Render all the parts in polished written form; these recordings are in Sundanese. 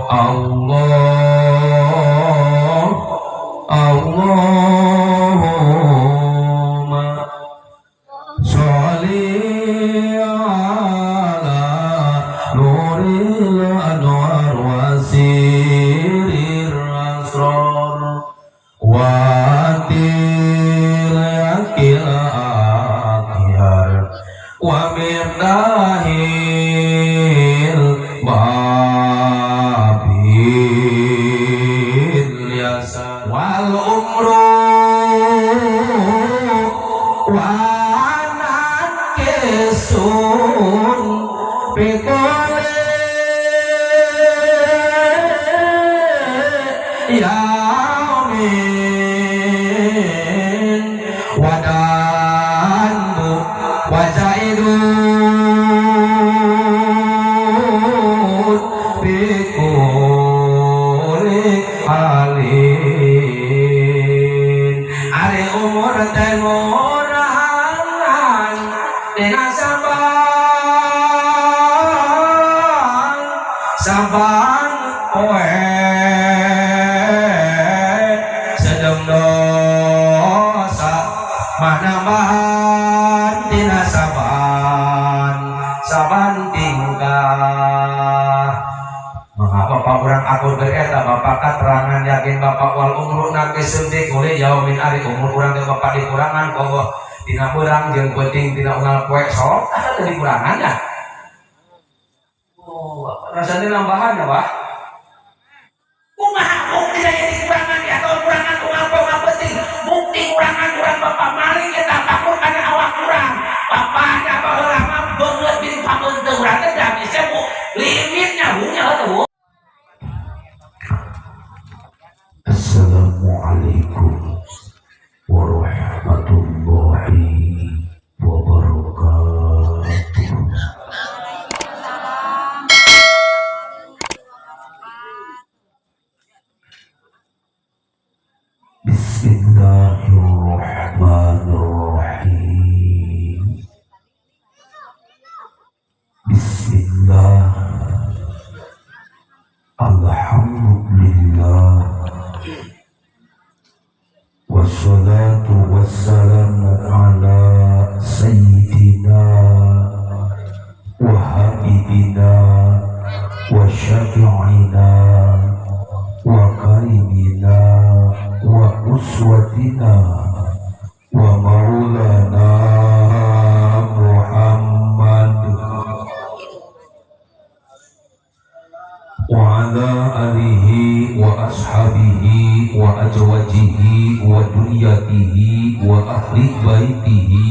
Allah Allahumma sholli ala nuril anwar wa sirrir asrar wa tiryakil akhyar wa miftahil babil yasar wal umru wa nakisun fi kulli yaumin wadanbu wa zaidun fi kulli halin. Ari umur teh ngurangan dina saban saban poe sedem dosa mah nambahan dina saban saban tingkah. Maka bapak urang akur bereta bapak katerangan yakin bapak wal umru nakisun fi kulli yaumin ari umur urang teh bapak dikurangan kogoh dina beurang jeung penting dina unggal poe sok ada teh dikurangan ya. Oh, rasanya nambahan ya, Pak? Kumaha bukti saya dikurangan ya atau kurangan unggal poe unggal penting bukti kurangan urang bapak maling eta pakur kana awak urang. Bapak ada baheula mah beungeut bini pabeunteung urang teh da bisa bu limitnya bu nya heuh bu. Assalamualaikum warahmatullahi wabarakatuh. Bismillahirrahmanirrahim. Bismillah. Alhamdulillah. Wassalatu wassalamu ala sayyidina wa habibina wa syafi'ina wa karimina wa uswatina wa maulana Muhammad wa ala alihi wa ashabihi wa azwajihi wa dunyatihi wa ahli baitihi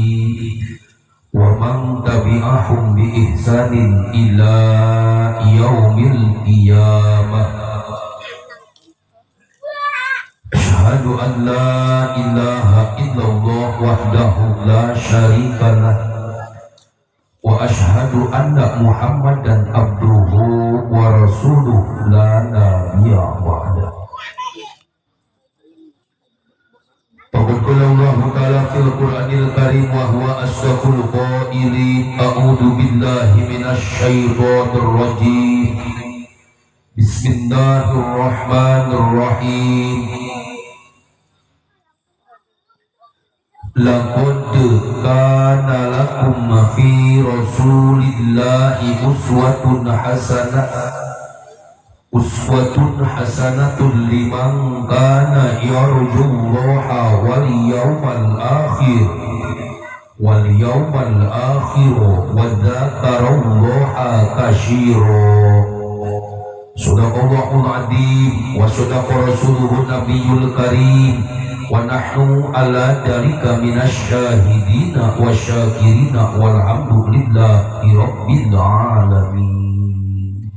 wa man tabi'ahum bi ihsanin ila yaumil qiyamah. Asyhadu an la ilaha illallah wahdahu la syarika lah wa asyhadu anna Muhammadan abduhu wa rasuluh la nabiyya ba'da. Faqad qala Allahu ta'ala fil Qur'anil Karim wa huwa asdaqul qailin. A'udzu billahi minasy syaithanir rajim. Bismillahirrahmanirrahim. Laqad kana lakum fi rasulillahi uswatun hasanah uswatun hasanatun liman kana yarjullaha wal yawmal akhir wal yawmal akhir wa dzakarallaha katsira. Shadaqallahul adzim wa shadaqa rasuluhun nabiyul karim wa nahnu ala dzalika minasyahidina wasyakirina walhamdulillahi rabbil alamin.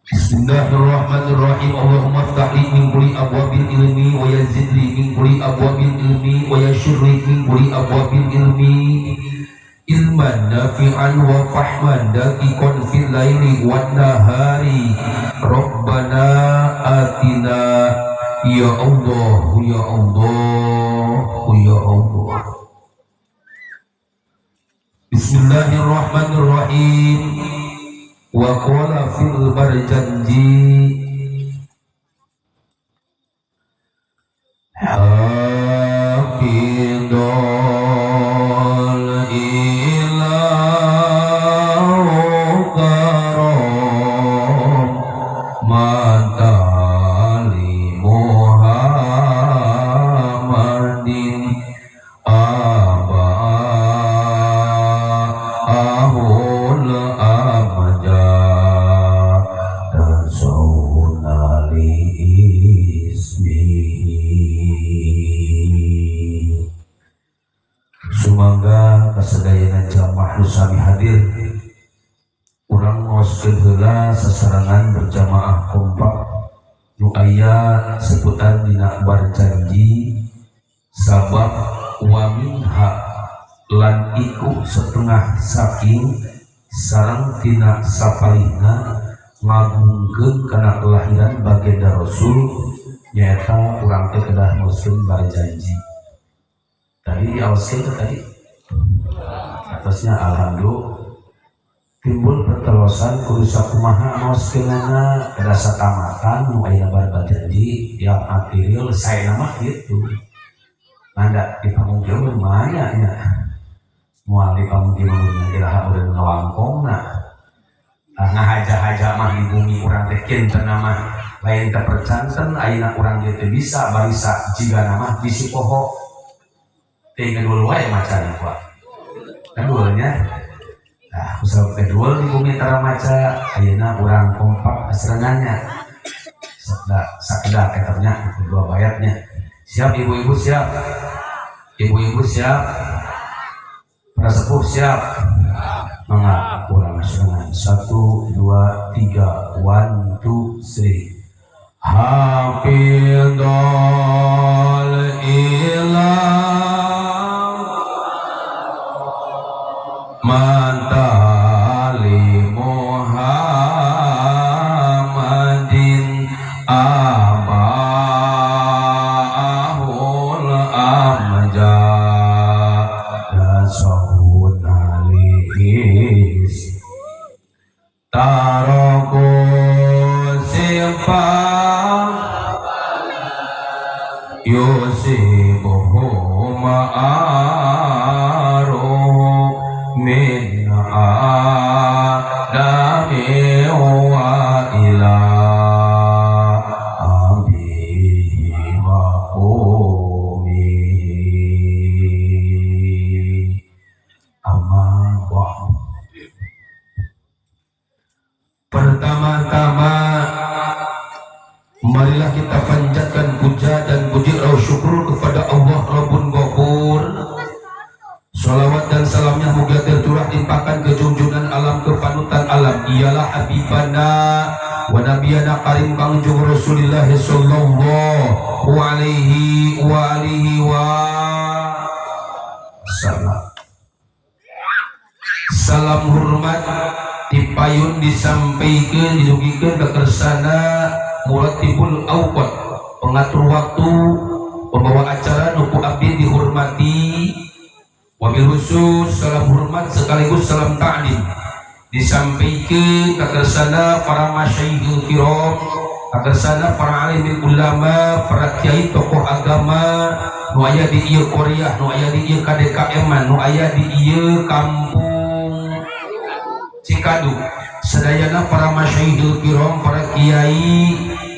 Bismillahirrahmanirrahim. Allahumma ftah li min kulli abwabil ilmi wa yazid li min kulli abwabil ilmi wa yassir li min kulli abwabil ilmi ilman nafi'an wa fahman daqiqan fil laili wan nahari. Rabbana atina ya Allah ya Allah ya Allah. Bismillahirrahmanirrahim. Wa qala fil barjanji hafidhul ilahu karam matali Muhammadin abahul amjad tasawuna li ismihi. Sumangga kasadayana jamaah nu sami hadir urang ngoskeun heula sasarengan berjamaah kompak nu aya sebutan dina barjanji sabab wa minha lan iku setengah saking sareng tina sapalihna ngagungkeun kana kelahiran baginda Rasul nyaeta urang teh kedah ngoskeun barjanji. Tadi diawaskeun teh tadi atasnya alhamdulillah timbul pertelosan kudu sakumaha ngoskeunana kedah satamatan nu aya barjanji yang material saena mah kitu. Nanda di panggung kieu mah nya moal di panggung kieu mah iraha urang ngawangkongna. Ngahaja-haja mah di bumi urang teh kinten mah lain teh percanten ayeuna urang ge teu bisa barisa jigana mah bisi poho. Teh ngedul wae macana kuat. Kedulnya. Nah, kusabab kedul di bumi tara maca ayeuna urang kompak asrengannya. Sakda sakda eta nya dua bayatnya. Siap ibu-ibu siap. Ibu-ibu siap. Para sepuh siap. Mangga urang asrengan. 1 2 3 1 2 3. Hafidhul ilah matali Muhammadin abahul amjad sahun alis taroku sifa yusibuhu ma'aruhu min adami wa ila abihi wa umihi. Amma ba'd. Pertama-tama marilah kita panjatkan puja dan puji rasa syukur kepada Allah Rabbul Ghafur. Salawat dan salamnya moga tercurah limpahkan ke junjungan alam kepanutan alam ialah habibana wa nabiyana karim kangjeng Rasulillah sallallahu alaihi wa alihi wa sallam. Salam hormat dipayun disampaikan didugikeun ka kersana muratibul awqat, pengatur waktu, pembawa acara nu ku abdi dihormati. Wabil khusus salam hormat sekaligus salam ta'lim disampaikan ka kersana para masyayikhil kiram, ka kersana para alim ulama, para kiai tokoh agama nu aya di ieu Korea, nu aya di ieu KDKM, nu aya di ieu kampung Cikadu. Sadayana para masyayikhil kiram, para kiai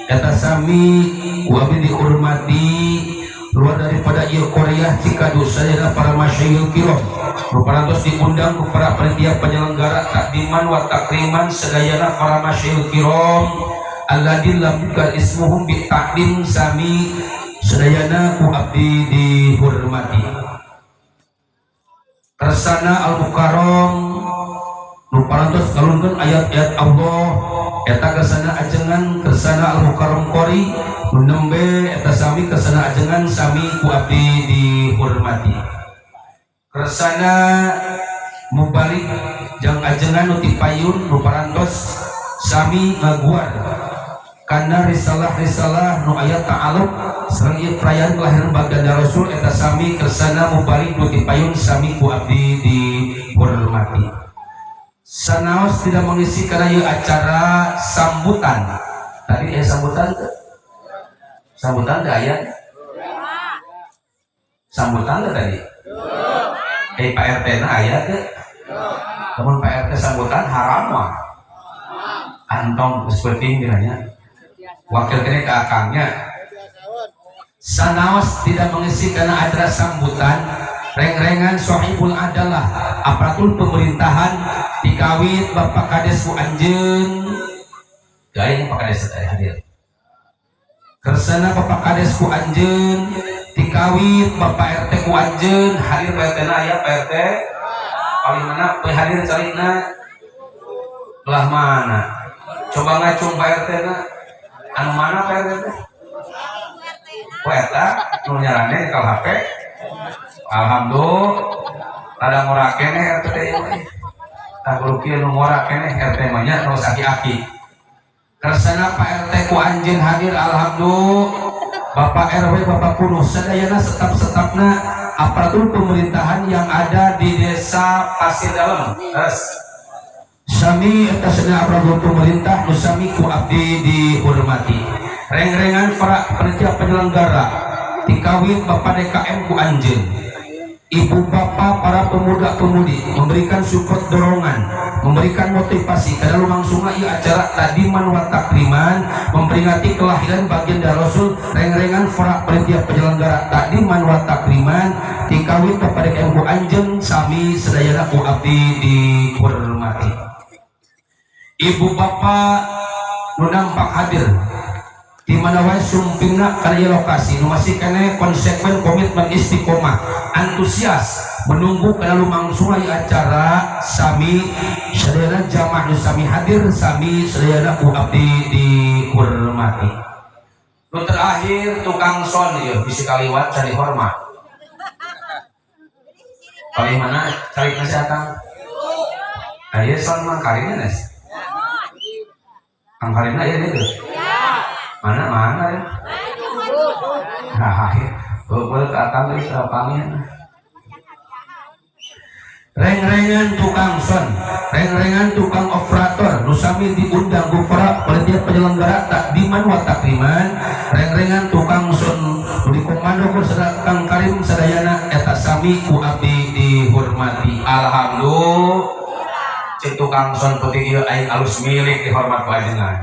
eta sami ku abdi dihormati. Luar daripada ieu Korea Cikadu sadayana para masyayikhil kiram ruparantos diundang ku para panitia penyelenggara takdiman wa takriman sadayana para masyayikhil kiram alladzi lam yukar ismuhum bi takdim sami sadayana ku abdi dihormati. Kersana al-Mukarram ruparantos ngalungkeun ayat-ayat Allah eta kersana ajengan kersana al-Mukarram qori nu nembe eta sami kersana ajengan sami ku abdi dihormati. Kersana mubalik jang ajengan nu tipayun ruparantos sami ngaguar kana risalah-risalah nu aya ta'aluk sareng ieu perayaan kelahiran baginda Rasul eta sami kersana mubalik nu tipayun sami ku abdi dihormati. Sanaos tidak mengisi karena ieu acara sambutan. Tadi sambutan teu? Sambutan teu aya? Sambutan teu tadi? Pak RT na aya teu? Lamun Pak RT sambutan haram mah. Antong geus peuting nya. Wakil kene ka akangnya. Sanaos tidak mengisi karena acara sambutan, reng-rengan sohibul adalah aparatur pemerintahan dikawit Bapak Kades ku anjeun. Gaya Pak Kades teh hadir. Kersana Bapak Kades ku anjeun, dikawit Bapak RT ku anjeun, hadir Pak RT na aya Pak RT. Paling mana we hadir carina? Belah mana? Coba ngacung Pak RT na. Anu mana Pak RT teh? Oh eta nu nyarane kalau HP. Alhamdulillah rada ngora keneh RT teh ieu mah. Tah kudu kieu nu ngora keneh RT mah nya terus aki-aki. Kersana Pak RT ku anjeun hadir, alhamdulillah. Bapak RW, Bapak Kuno, sadayana setap-setapna aparatur pemerintahan yang ada di desa Pasir Dalem. Terus sami eta sadaya aparatur pemerintah nu sami ku abdi dihormati. Reng-rengan para panitia penyelenggara dikawit Bapak DKM ku anjeun. Ibu bapak para pemuda-pemudi memberikan support dorongan, memberikan motivasi karena lumangsungna ieu acara takdiman wa takriman memperingati kelahiran baginda Rasul. Reng-rengan para panitia penyelenggara takdiman wa takriman dikawit Bapak DKM ku anjeun, sami sadayana ku abdi dihormati. Ibu bapak nu nampak hadir di mana wae sumpingna kana ieu lokasi nu masih keneh konsekuen, komitmen, istiqomah, antusias menunggu kana lumangsung ieu acara, sami sadayana jamaah nu sami hadir, sami sadayana ku abdi dihormati. Nu terakhir tukang son ieu bisi kaliwat cari hormat. Paling mana cari nasi akang? Aya son mah karina nes. Kang Karina ya dia tuh. Mana mana ya? Nah, boleh ke akang geus lapangnya. Reng-rengan tukang son, reng-rengan tukang operator, nu sami diundang ku para panitia penyelenggara takdiman wa takriman, reng-rengan tukang son nu dikomando ku Kang Karim sadayana eta sami ku abdi dihormati. Alhamdulillah. Cek tukang son peuting ieu aing alus milik dihormat ku ajengan.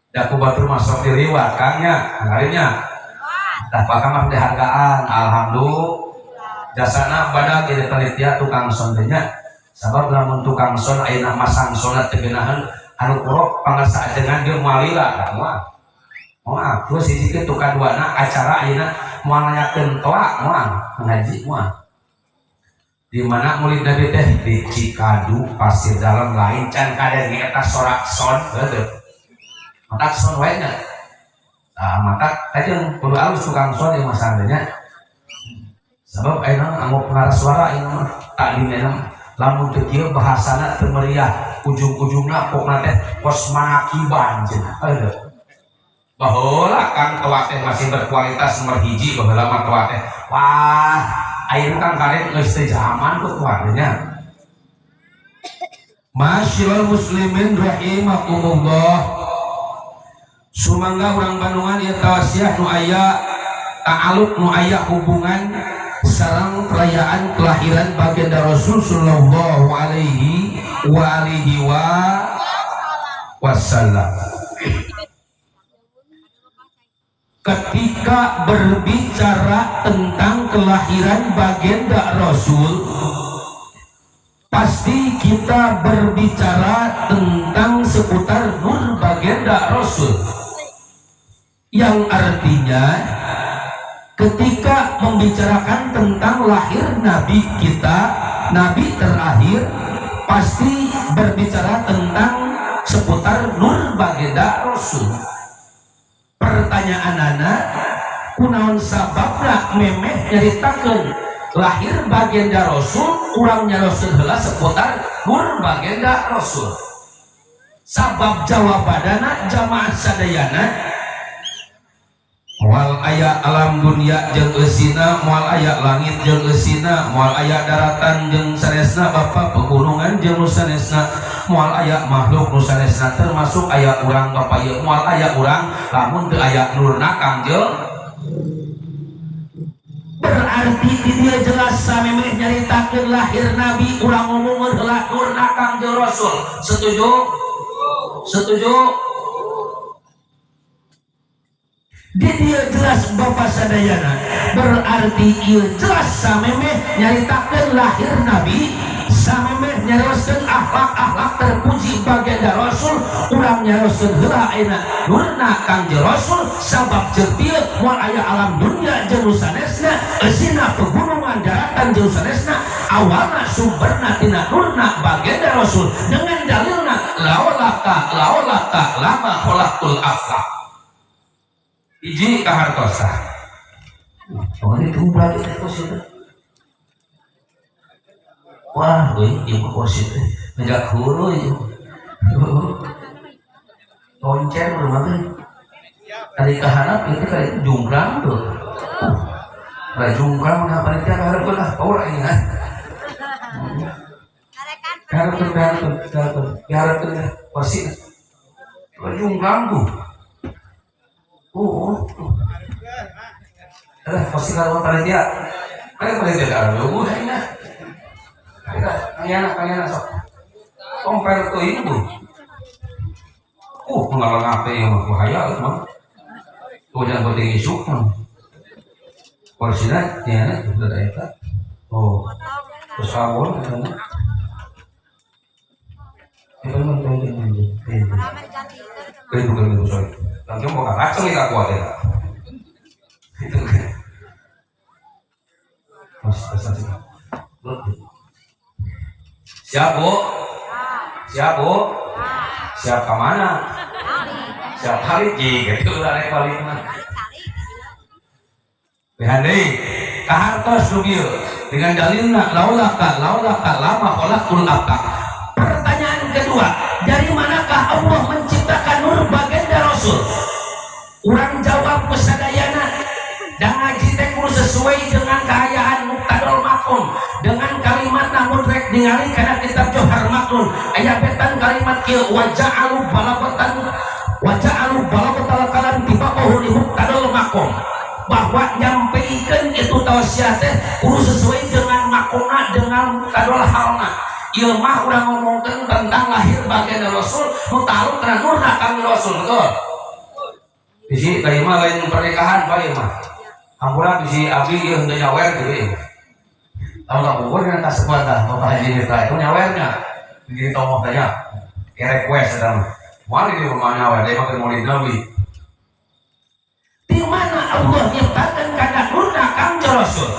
Da ku batur masuk diliwat Kang nya, Kang. Tah bakal mah dihargaan. Alhamdulillah. Jasana badag ieu panitia tukang son teh nya. Sabab lamun tukang son ayeuna masang sonna teu geunaheun anu kurok pangarsa ajengan dia moal lila da moal. Moal terus hiji ke tukang duana acara ayeuna moal nanyakeun toa moal ngaji moal. Di mana murid Nabi teh di Cikadu Pasir Dalam lain can kadenge eta sorak son heueuh. Matak son wae nya. Tah matak kajeun kudu alus tukang son ieu masang teh nya. Sebab ayeuna anggo pengaras suara ayeuna mah taklim ayeuna mah lamun teu kieu bahasana teu meriah, ujung-ujungna pokna teh kos manakiban cenah. Heueuh. Baheula Kang toa teh masih berkualitas nomor hiji baheula mah toa teh. Wah, ayeuna Kang Karim geus teu zaman ku toa teh nya. Masyiral muslimin rahimakumullah. Sumangga urang Bandungan ieu tausiah nu aya ta'aluk nu aya hubungan sareng perayaan kelahiran baginda Rasul sallallahu alaihi wa alihi wa wasallam. Ketika berbicara tentang kelahiran baginda Rasul, pasti kita berbicara tentang seputar nur baginda Rasul. Yang artinya ketika membicarakan tentang lahir Nabi kita, Nabi terakhir, pasti berbicara tentang seputar nur baginda Rasul. Pertanyaan anak, kunaon sababna memeh nyaritakeun lahir baginda Rasul, urang nyaroskeun heula seputar nur baginda Rasul. Sabab jawabanana jamaah sadayana Moal aya alam dunia jeung eusina, moal aya langit jeung eusina, moal aya daratan jeung sanesna Bapak, pegunungan jeung nu sanesna, moal aya makhluk nu sanesna, termasuk aya urang Bapak ieu, moal aya urang lamun teu aya nurna Kangjeng. Berarti di dia jelas samemeh nyaritakeun lahir Nabi, urang ngomongkeun heula nurna Kangjeng Rasul. Setuju? Setuju? Di dia jelas Bapak sadayana, berarti ieu jelas samemeh nyaritakeun lahir Nabi, samemeh nyarioskeun akhlak-akhlak terpuji baginda Rasul, urang nyarioskeun heula ayeuna nurna Kangjeng Rasul, sabab ceuk dieu moal aya alam dunia jeung nu sanesna, eusina pegunungan daratan jeung sanesna, awalna sumberna tina nurna baginda Rasul dengan dalilna laulaka laulaka lama khalaqtul aflak. Hiji kahartosa. Oh, itu berarti itu. Wah, euy, ieu mah kursi teh ngejak hulu ieu. Koncer rumah teh. Tadi kaharap itu kali itu jungkrang tuh. Lah jungkrang mah panitia kaharep lah, power ini kan. Kaharep kaharep kaharep kaharep kursi. Jungkrang tuh. Oh, eh, pasti kalau panitia, kan panitia ada lu ini. Kita, kayana, kayana sok. Compare tuh itu. Pengalaman apa yang bahaya itu mah. Tuh jangan penting isu. Kursinya, ya, sudah ada itu. Oh, terus awal, kan? Itu kan penting ini. Itu kan itu sorry. Nanti mau kacau nih kuat ya. Itu kan. Mas, siap Bu? Siap Bu? Siap ke mana? Siap balik gitu lah balik mah. Lihat deui, kahartos nu kieu dengan dalilna laulaka laulaka lama khalaqtul aflak. Pertanyaan kedua, dari manakah Allah menciptakan nur baginda Rasul? Urang jawab kesadayana dan ngaji teh kudu sesuai dengan keayaan muqtadol maqom, dengan kalimat namun rek ningali kana kitab Johar Maknun aya betan kalimat kieu wa ja'alu balagatan wa ja'alu balagatal kalam tibaqahu li muqtadol maqom, bahwa nyampaikan itu tausiah teh kudu sesuai dengan makomna, dengan muqtadol halna. Ieu mah urang ngomongkeun tentang lahir baginda Rasul nu taluk kana nurna Kangjeng Rasul, betul? Bisi tadi mah lain pernikahan Pak ieu mah. Hampura bisi abdi ieu henteu nyawer gitu ieu. Tahu tak ukur dengan tas sebuah tah Bapak Haji Mitra itu nyawernya. Jadi tomoh tanya. Ya request eta mah. Moal di rumah nyawer deui mah keur Maulid Nabi. Di mana Allah nyiptakeun kana nurna Kangjeng Rasul?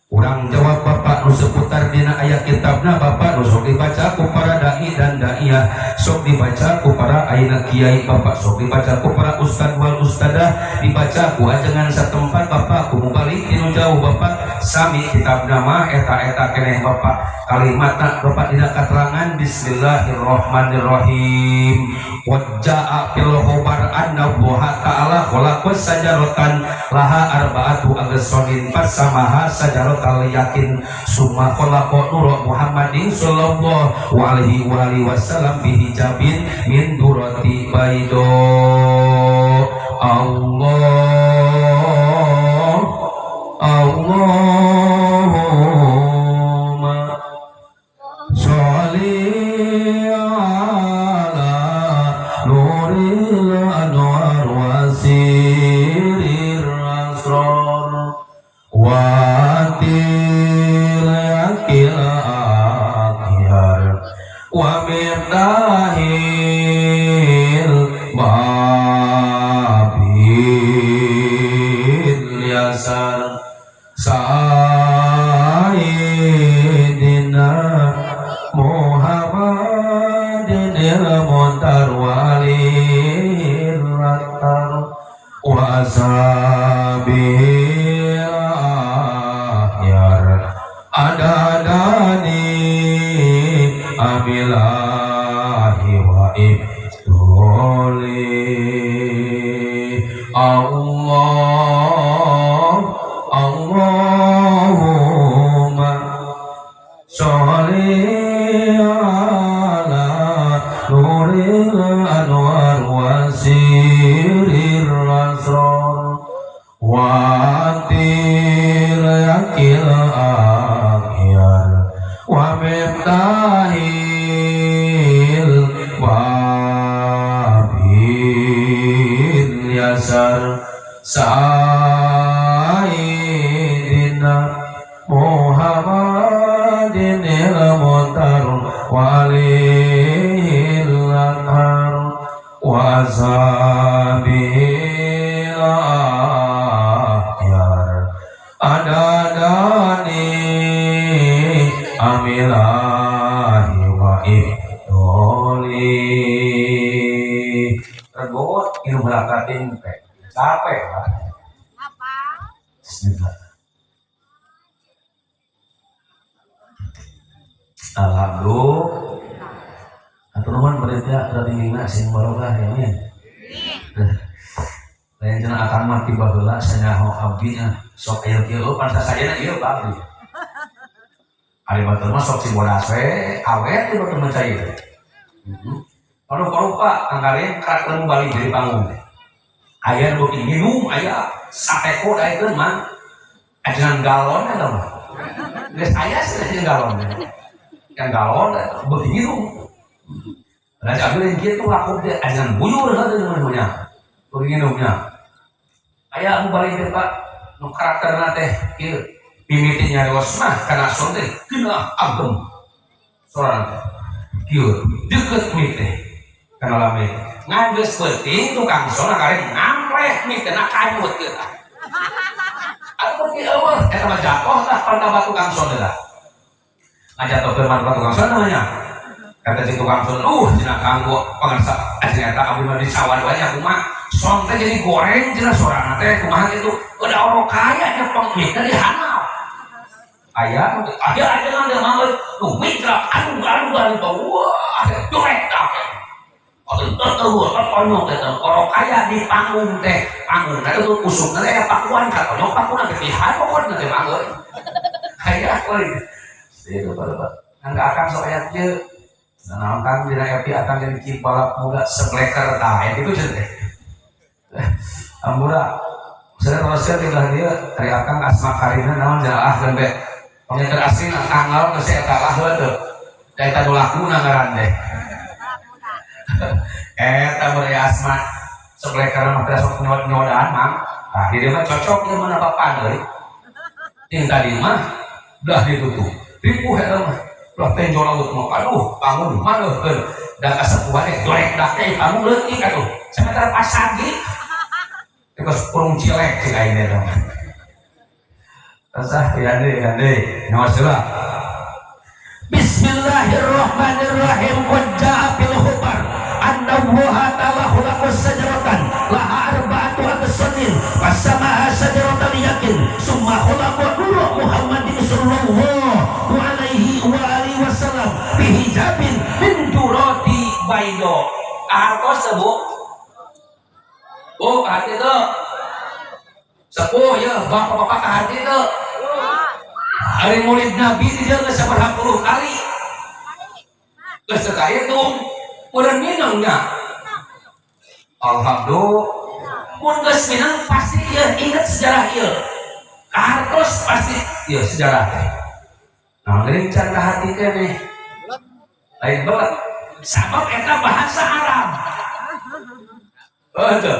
Urang jawab Bapak nu seputar dina ayat kitabna Bapak nu sok dibaca ku para dai dan daiyah, sok dibaca ku para ayeuna kiai Bapak, sok dibaca ku para ustad wal ustadah, dibaca ku ajengan satempat Bapak, ku mubalik tinu jauh Bapak, sami kitabna mah eta-eta keneh Bapak. Kalimatna Bapak dina katerangan bismillahirrahmanirrahim. Wajja'a fil khabar anna Allah ta'ala khalaqas sajaratan laha arba'atu aghsanin fasamaha sajaratal yakin summa khalaqa nura Muhammadin sallallahu alaihi wa alihi wasallam bihijabin min durati baido. Allah Allahumma sholli ala nuril anwar wa sirrir asrar wa til yakil akhyar wa miftahil babil yasar sayyidina Muhammadin il-muntar walil atar wa ashabihi ahyar adadani amilahi wa ibtuli. Allah Allahumma sholli ala nuril anwar wa sirril asrar wa tiryakil akhyar wa miftahil babil yasar sayyidina Muhammadin il-mutar walil athar wa ashabil ahyar adadani amilahi wa ihdoli. Regot ilmu lakatin teh capek lah. Bismillah. Alhamdulillah. Atur nuhun panitia ratingina sing barokah ya min. Lain cenah akang mah ti baheula sanyaho abdi sok aya kieu pan sasayana ieu Pak abdi. Ari batur mah sok si bodas we awet di batur mah cai teh. Paruh-paruh Pak anggarin karakter balik dari panggung teh. Aya nu minum aya sateko daekeun mah ajengan galon eta mah. Geus aya sih ajengan galon. Yang galon beuki minum. Raja abdi lain kitu laku teh ajengan buyur heuh namanya. Beuki minumnya. Aya anu balik teh Pak nu karakterna teh kieu mimiti nyarios mah kana son teh geunah agem. Sorana teh kieu deukeut mie teh kana lame. Ngan geus peuting tukang son karek ngampleh mie teh na kanyut kieu tah. Atuh kieu eueuh eta mah jatoh tah martabat tukang son teh tah. Ngajatohkeun martabat tukang son namanya. Kata si tukang son, cenah kanggo pangersa ajengan eta abdi mah disawan wae nya kumaha. Son teh jadi goreng cenah sorana teh kumaha kitu. Udah orang kaya nyepeng mie teh dihanap. Aya aya ajengan teh mah euy nu mitra anu anu anu wah dorek tah. Atuh tonyok teh orang kaya di panggung teh panggung teh tuh usukna teh aya pakuan ka tonyok pakuan teh pihan pokona teh mah euy. Aya euy. Itu Pak. Ngan akang sok aya kieu. Nah, kang dina epi akang jadi kibalap muda sebleker tah aya kitu cenah teh. Ampura. Saya teruskeun di belah dieu ari akang asma karina naon jalaah geun be. Pangiter asli tanggal geus eta lah heuh teu. Da eta nu lakuna ngaran teh. Eta bari asma sebleker mah teh sok nyodaan mang. Tah di dieu mah cocok ieu mah bapak deui. Ting tadi mah belah ditutup. Ripuh eta mah. Belah tenjo laut mah aduh bangun maneuhkeun. Da kasepuhan teh dorek dak teh panggung leutik atuh. Sameter pasagi. Terus kurung cilek cik aing teh mah. Tasah ya deui ya deui. Naos heula. Bismillahirrahmanirrahim. Qad jaa fil khabar anna Allah ta'ala khalaqa sajaratan laha arba'atu aqsanin fasamaha sajaratan yakin summa khalaqa nura Muhammadin sallallahu alaihi wa alihi wasallam bihijabin min durati baido. Artos teh Bu? Bu, hati teu. Sepuh ya, bapak-bapak hati teu. Ari murid Nabi di dieu geus sabaraha puluh kali. Geus teu kahitung, meureun minang nya. Alhamdulillah. Mun geus minang pasti ieu inget sejarah ieu. Kahartos pasti ieu sejarah teh. Nah, geuning can ka hati keneh. Lain belet. Sabab eta bahasa Arab. Oh, tuh.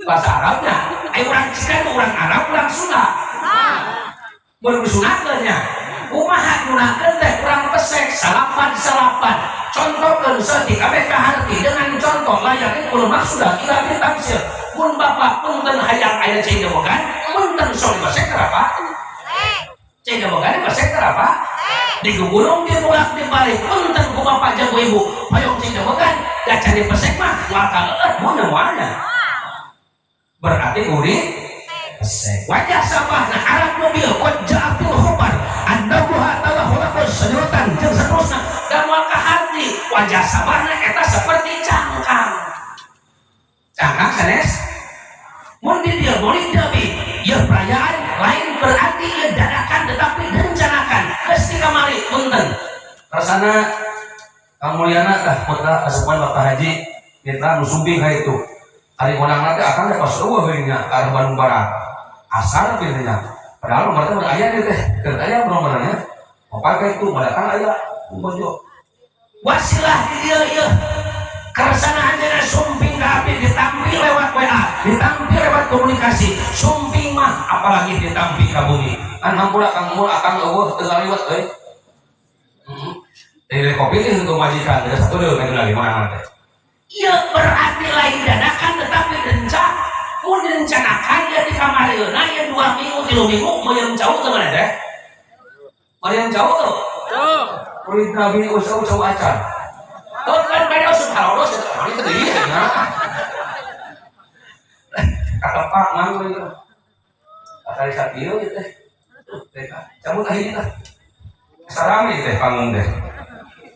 Bahasa Arabnya. Ayo urang Cina, urang Arab, urang Sunda. Mun disunatkeun nya. Kumaha gunakeun teh urang pesek salapan-salapan. Contohkeun saeutik kabeh kaharti dengan contoh layaknya kudu maksudah ila bil tamsil. Mun bapak punten hayang aya cai dawegan, punten sok dibasek apa? Cai dawegan dibasek apa? Di gunung di bolak di balik punten ku bapak jago ibu hoyong cai dawegan da can dipesek mah moal kaeueut mun moalnya. Berarti kudu pesek. Wajah sabahna Arab mobil qad jaa fil khabar anna Allah ta'ala khalaqa sajaratan jeung saterusna dan moal kaharti wajah sabahna eta seperti cangkang. Cangkang sanes Mun di dieu Maulid Nabi, ya perayaan lain berarti ya dadakan tetapi direncanakan. Geus ti kamari punten. Rasana kamuliana tah putra asupan Bapak Haji mitra nu sumping ka itu. Ari konang teh akang teh pas eueuh we nya ka arah Bandung Barat. Asar kitu nya. Padahal nomor teh udah aya teh, keur aya nomornya. Opat ka itu datang aya bojo. Wasilah di dieu ieu. Kersana anjeunna sumping ka abdi ditampi lewat WA, ditampi lewat komunikasi. Sumping mah apalagi ditampi ka bumi. Kan hampura kang umur akang eueuh teu ngaliwet euy. Heeh. Dari kopi teh untuk majikan, ada satu deh kan lagi mana teh. Iya berarti lain dadakan tetapi rencana. Mun direncanakan ya di kamarieuna ya 2 minggu 3 minggu meureun jauh teu mana teh? Meureun jauh tuh. Maulid Nabi usah usah acan. Oh kan beda usah halodos eta Mari teh ieu nya. Katepak mang we itu. Asal sakieu ieu teh. Teh cabut akhirnya tah. Sarame teh panggung teh.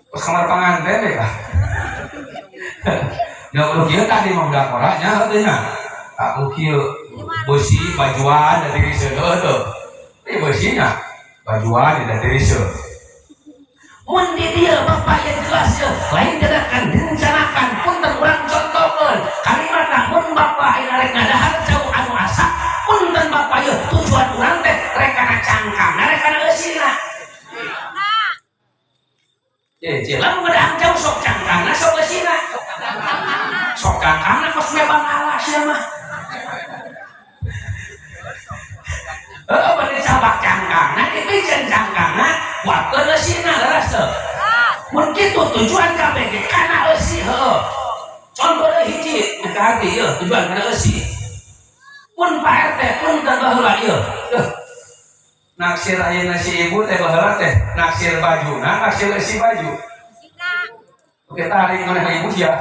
Terus kamar panganten deh kah. Ya udah kieu tadi mah udah koranya heuh nya. Aku kieu beusi bajuan da tiris heuh tuh. Ini beusinya bajuan da tiris. Mun di dieu bapak yang jelas ya, lain dadakan direncanakan punten urang contohkeun kalimatna mun bapak ayeuna rek ngadahar cau anu asak punten bapak ye tujuan urang teh rek kana cangkangna rek kana eusina. Ye, ye. Lamun ngadahar cau sok cangkangna sok eusina. Sok cangkangna kos we bangala sia mah. Heeh, bade cabak cangkangna dipikeun cangkangna kuatkeun eusina leres teu. Mun kitu tujuan kabeh ge kana eusi heueuh. Contoh deui hiji ka hati ieu tujuan kana eusi. Mun Pak RT punten baheula ieu. Duh. Naksir ayeuna si ibu teh baheula teh naksir bajuna, naksir eusi baju. Oke tarik maneh ibu sia.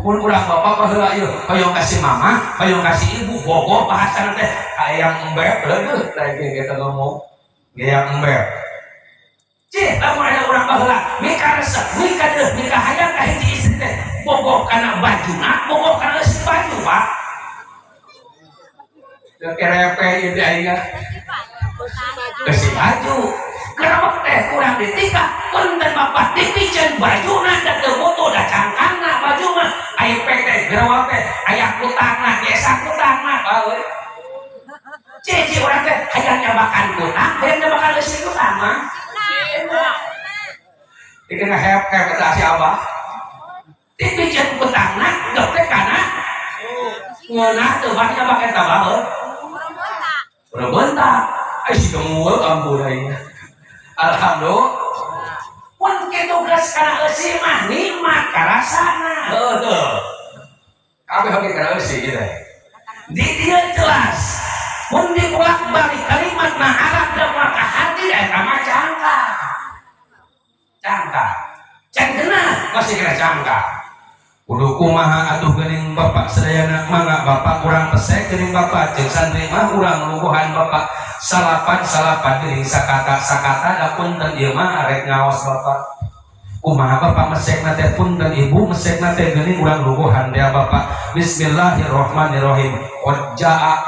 Mun urang bapak baheula ieu hoyong kasih mama, hoyong kasih ibu, bogoh bahasana teh hayang embek leuh lagi kita ngomong. Hayang embek. Cih, lamun aya urang baheula mika resep, mika deuh, mika hayang ka hiji istri teh bogoh kana bajuna, bogoh kana eusi baju, Pak. Teu kerepe ieu teh aing. Eusi baju. Gerebek teh kurang ditikah, punten bapak dipikeun bajuna da teu butuh da cangkangna baju mah. Aya pek teh gerebek teh aya kutangna, biasa kutangna, Pak euy. Cih, urang teh hayang nyabakan kutang, hayang nyabakan eusi kutang mah. Ieu ngahep-hep eta si abah. Dipikeun kutangna, geuk teh kana ngeunah teu bah nyabak eta bah heuh. Udah bentak. Ai si gemueul ampun aing. Alhamdulillah. Mun kitu geus kana eusi mah nikmat karasana. Heuh teu. Kabeh oge kana eusi ieu teh. Di dieu jelas. Mun dibolak-balik kalimat mah Arab da maka hati da eta mah cangkang. Cangkang. Can geunah Masih kena cangkang. Kudu kumaha atuh geuning bapak sadayana mangga bapak urang pesek geuning bapak jeung santri mah urang lungguhan bapak salapan-salapan geuning sakata sakata da punten ieu mah arek ngaos bapak. Kumaha bapak mesekna teh punten ibu mesekna teh geuning urang lungguhan teh bapak. Bismillahirrahmanirrahim. Qad jaa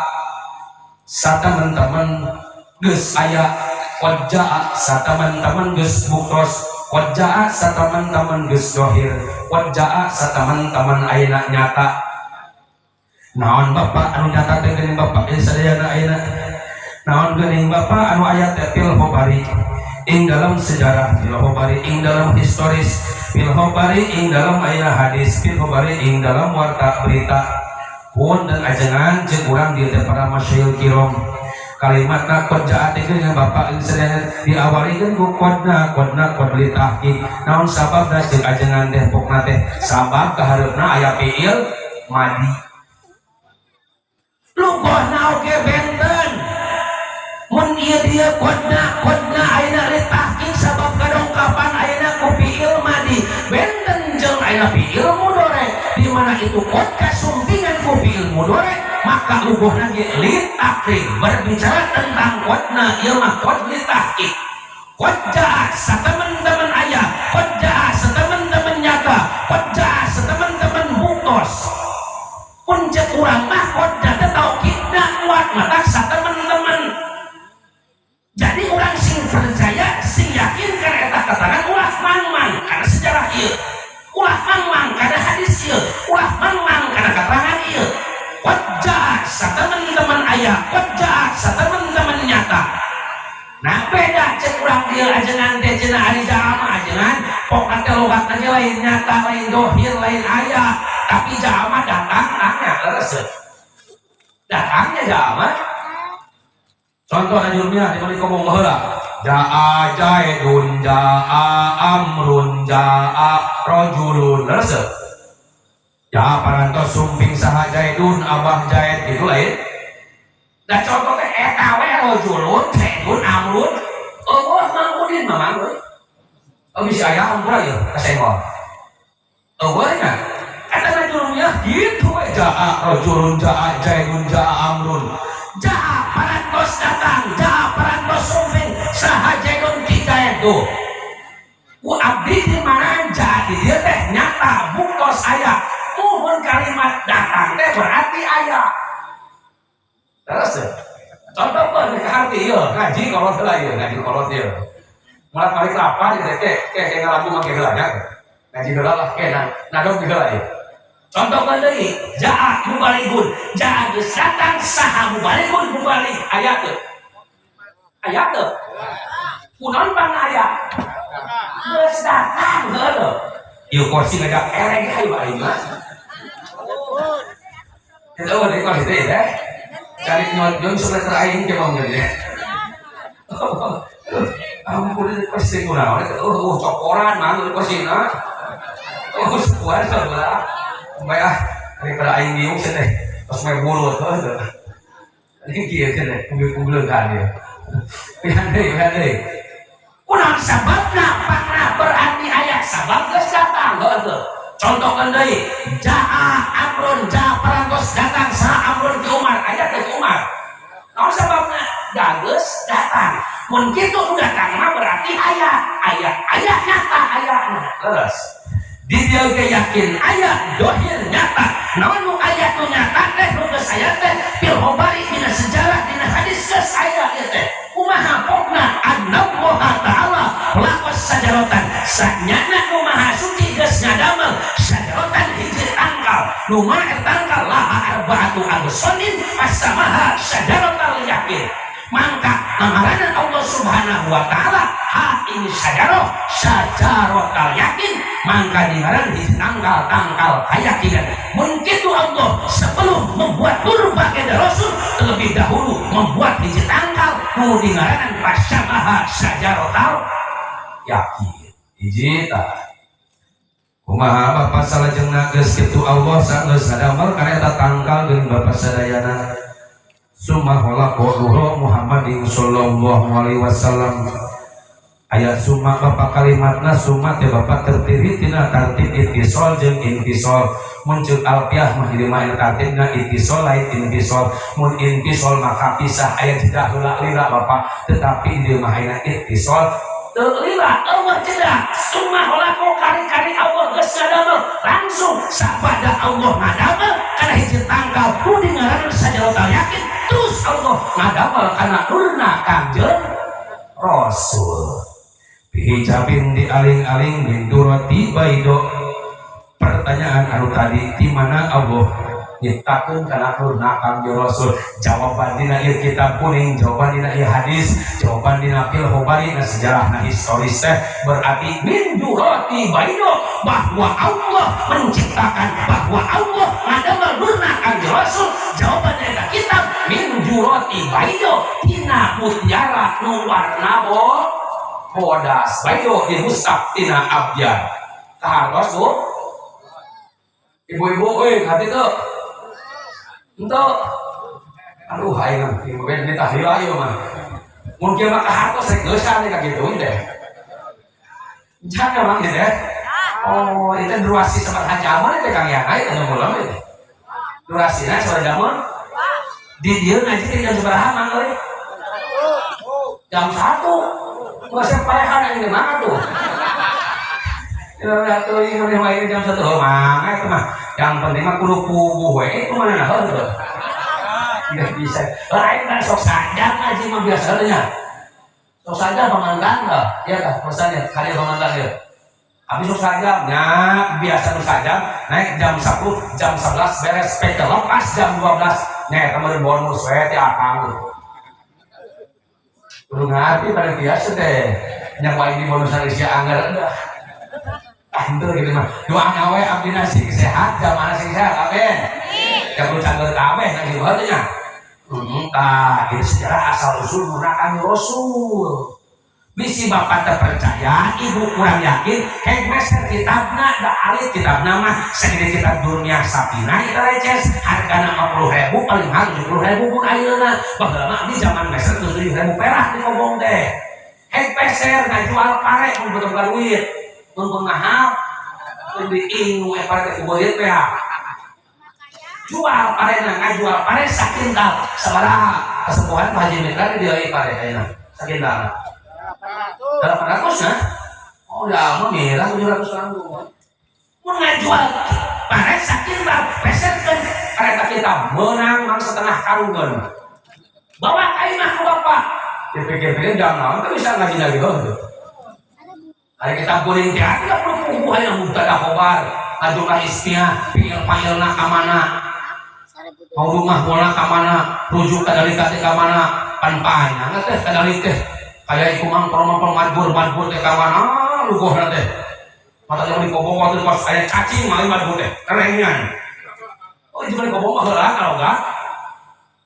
sataman-taman geus aya, qad jaa sataman-taman geus buktos, qad jaa sataman-taman geus zahir, qad jaa sataman-taman ayeuna nyata. Naon bapak anu nyata teh geuning bapak ieu sadayana ayeuna? Naon geuning bapak anu aya teh fil khobari ing dalam sejarah, fil khobari ing dalam historis, fil khobari ing dalam ayeuna hadis, fil khobari ing dalam warta berita. Pun dan ajengan jeung urang dieu teh para masyayikh kiram. Kalimatna qad jaa teh geuning bapak ieu sadayana diawalikeun ku qadna qadna qad li tahqiq. Naon sababna jeung ajengan teh pokna teh sabab kahareupna aya fiil madi. Lugohna oge benten. Mun ieu dieu qadna qadna ayeuna li tahqiq sabab kadongkapan ayeuna ku fiil madi. Benten jeung ayeuna fiil mudhari di mana itu qad kasumpingan ku fiil mudhari maka lugohna ge li tahqiq berbicara tentang qadna ieu mah qad li tahqiq. Qad jaa sataman-taman aya, qad jaa sataman-taman nyata, qad jaa sataman-taman buktos. Mun ceuk urang mah qad jaa teh Ulah mangmang kana keterangan ieu. Qad jaa sateman-teman aya, qad jaa sateman-teman nyata. Nah, beda cek urang dieu ajengan teh cenah ari jaa mah ajengan pokna teh logatna ge lain nyata, lain dohir, lain aya, tapi jaa mah datang tanya leres. Datangnya jaa mah. Contoh najurnya di mana ngomong baheula. Jaa Zaidun, jaa Amrun, jaa rajulun. Leres teu? Jaa parantos sumping saha Zaidun, Abah Zaid gitu lain. Da contoh teh eta we rajulun, Zaidun, Amrun. Euweuh Mang Udin mah, Mang euy. Oh, bisa aya hampura ieu kasenggol. Euweuh nya. Eta najurnya gitu we, jaa rajulun, jaa Zaidun, jaa Amrun. Jaa parantos datang, jaa parantos sumping saha Zaidun ki Zaid tuh. Ku abdi di mana jaa di dieu teh nyata buktos aya. Muhun kalimat datang teh berarti aya. Terus teh. Contoh pun ke hati ieu, ngaji kolot heula ieu, ngaji kolot ieu. Mulak balik lapar ieu teh, ke ke ngalagu make heula nya. Ngaji heula lah ke nadog heula ieu. Contoh deui, jaa mubalighun, jaa geus datang saha mubalighun mubalig, aya teu? Aya teu? Kunaon pangna aya? Geus datang heueuh. Ieu kursi ngajak ereng hayu aing mah. Eta eueuh deui kursi teh teh. Cari nyon supaya aing ke mau ngeun. Ampun kursi kunaon eta cokoran mang kursina. Oh, suara sebelah. Bae ah, daripada aing diuk teh. Tos mae bulut heuh teh. Ini kieu teh kumpul-kumpul kan ya. Pihan deui, pihan deui. Kunaon sababna pangna berarti aya, sabab geus datang heueuh teu? Contohkeun deui, jaa Amrun, jaa parantos datang saha Amrun ki Umar, aya teh Umar? Naon sababna? Da geus datang. Mun kitu nu datang mah berarti aya, aya, aya nyata ayana. Leres. Di dieu ge yakin aya dohir nyata. Naon nu aya nu nyata teh, nu geus aya teh fil khobari dina sejarah, dina hadis geus aya ieu teh. Kumaha pokna? Annallaha ta'ala laqas sajarotan, sanyana nu maha suci geus ngadamel sajarotan hiji tangkal, nu maha tangkal laha arbaatu agsonin fasamaha sajarotal yakin. Mangka ngaranan Allah Subhanahu wa Ta'ala ha ini sajaroh sajarotal yakin, mangka dingaran hiji tangkal, tangkal keyakinan. Mun kitu Allah sebelum membuat nur baginda Rasul terlebih dahulu membuat hiji tangkal nu dingaranan fasamaha sajarotal yakin. Hiji tah. Kumaha Bapak salajengna geus kitu Allah sageus ngadamel kana eta tangkal deung Bapak sadayana. Summa khalaqa nura Muhammadin sallallahu alaihi wasallam. Aya summa Bapak, kalimatna summa teh Bapak terdiri tina tartib ittisol jeung infisol. Mun ceuk alfiah mah ieu mah tartibna ittisol lain infisol. Mun infisol maka pisah, aya jeda heula lila Bapak, tetapi ieu mah aya ittisol. Teu lila Allah jeda. Summa khalaqa, kari-kari Allah geus ngadamel, langsung sapada Allah ngadamel kana hiji tangkal nu dingaranna sajarotal yakin, terus Allah ngadamel kana nurna Kangjeng Rasul. Bihijabin di aling-aling min durati baido. Pertanyaan anu tadi, di mana Allah nyiptakeun kana nurna Kangjeng Rasul? Jawaban dina ieu kitab kuning, jawaban dina ieu hadis, jawaban dina fil khobari na sejarah na historis teh berarti min durati baido, bahwa Allah menciptakan, bahwa Allah ngadamel nurna Kangjeng Rasul. Jawaban eta kitab min durati baido, tina mutiara nu warna bodas, baido di mushaf tina abjad. Kahartos, Bu? Ibu-ibu euy, hati tuh. Ento. Aduh, aing mah ieu mah minta heula ieu mah. Mun kieu mah kahartos rek geusan ka kitu teh. Jangan emang gitu ya. Oh, itu durasi sabaraha jaman itu Kang Yang? Ayo anu mulai itu. Durasina sabaraha jaman? Di dieu ngaji teh jam sabaraha, Mang euy? Jam 1. Masa parehan ini mana tuh? Ya tuh ini mah ini jam 1. Oh, mangga itu mah. Yang penting mah kudu puguh we itu mana nah heuh. Tidak bisa. Lain kan sok saja ngaji mah biasanya. Sok saja pamantan lah. Iya kah? Pesannya kali pamantan ya. Habis sok sajam nya, biasa nu sajam naik jam 10, jam 11 beres, pek lepas jam 12 nya, eta mah bonus we ti akang. Kudu ngarti pada biasa teh nya, wae di bonusan sia anggar dah. Ah, henteu gitu mah. Doa we abdina sing sehat, jamaah sing sehat, amin. Jago cangger kabeh nang ieu nya. Tah, itu sejarah asal usul menggunakan Rasul. Bisi bapak terpercaya, ibu kurang yakin, hek meser kitabna, da alit kitabna mah, segede kitab dunia sapina, itu reces, hargana 50 ribu, paling mahal 70 ribu pun ayeuna. Baheula mah di zaman meser 7 ribu perak di kobong teh. Hek peser ngajual pare mun betul duit. Mun pun mahal, lebih ingu pare teh kubelit teh. Jual parena, ngajual pare sakintal sabaraha? Kesembuhan Pak Haji Mitra di dieu pare ayeuna. Sakintal. 800 ya? Oh ya, mah mirah 700 ribu. Mun ngajual pare sakintal, peserkeun kareta kita menang mang setengah karungan. Bawa ka imah ku bapak. Dipikir-pikir jangan naon teu bisa ngaji lagi heuh. Hari kita kuring teh 30 puguh aya mubtada khobar, ngajumlah ismiah, fiil fa'ilna ka mana? Mau rumah mola ka mana? Rujuk ka dalika teh ka mana? Pan panjang teh ka dalik teh. Kaya iku mangkor mangkor madbur madbur teh ka mana lugohna teh. Mata yang di kobong waktu pas aya cacing malah madbur teh kerengan. Oh, itu di kobong mah heula kalau enggak.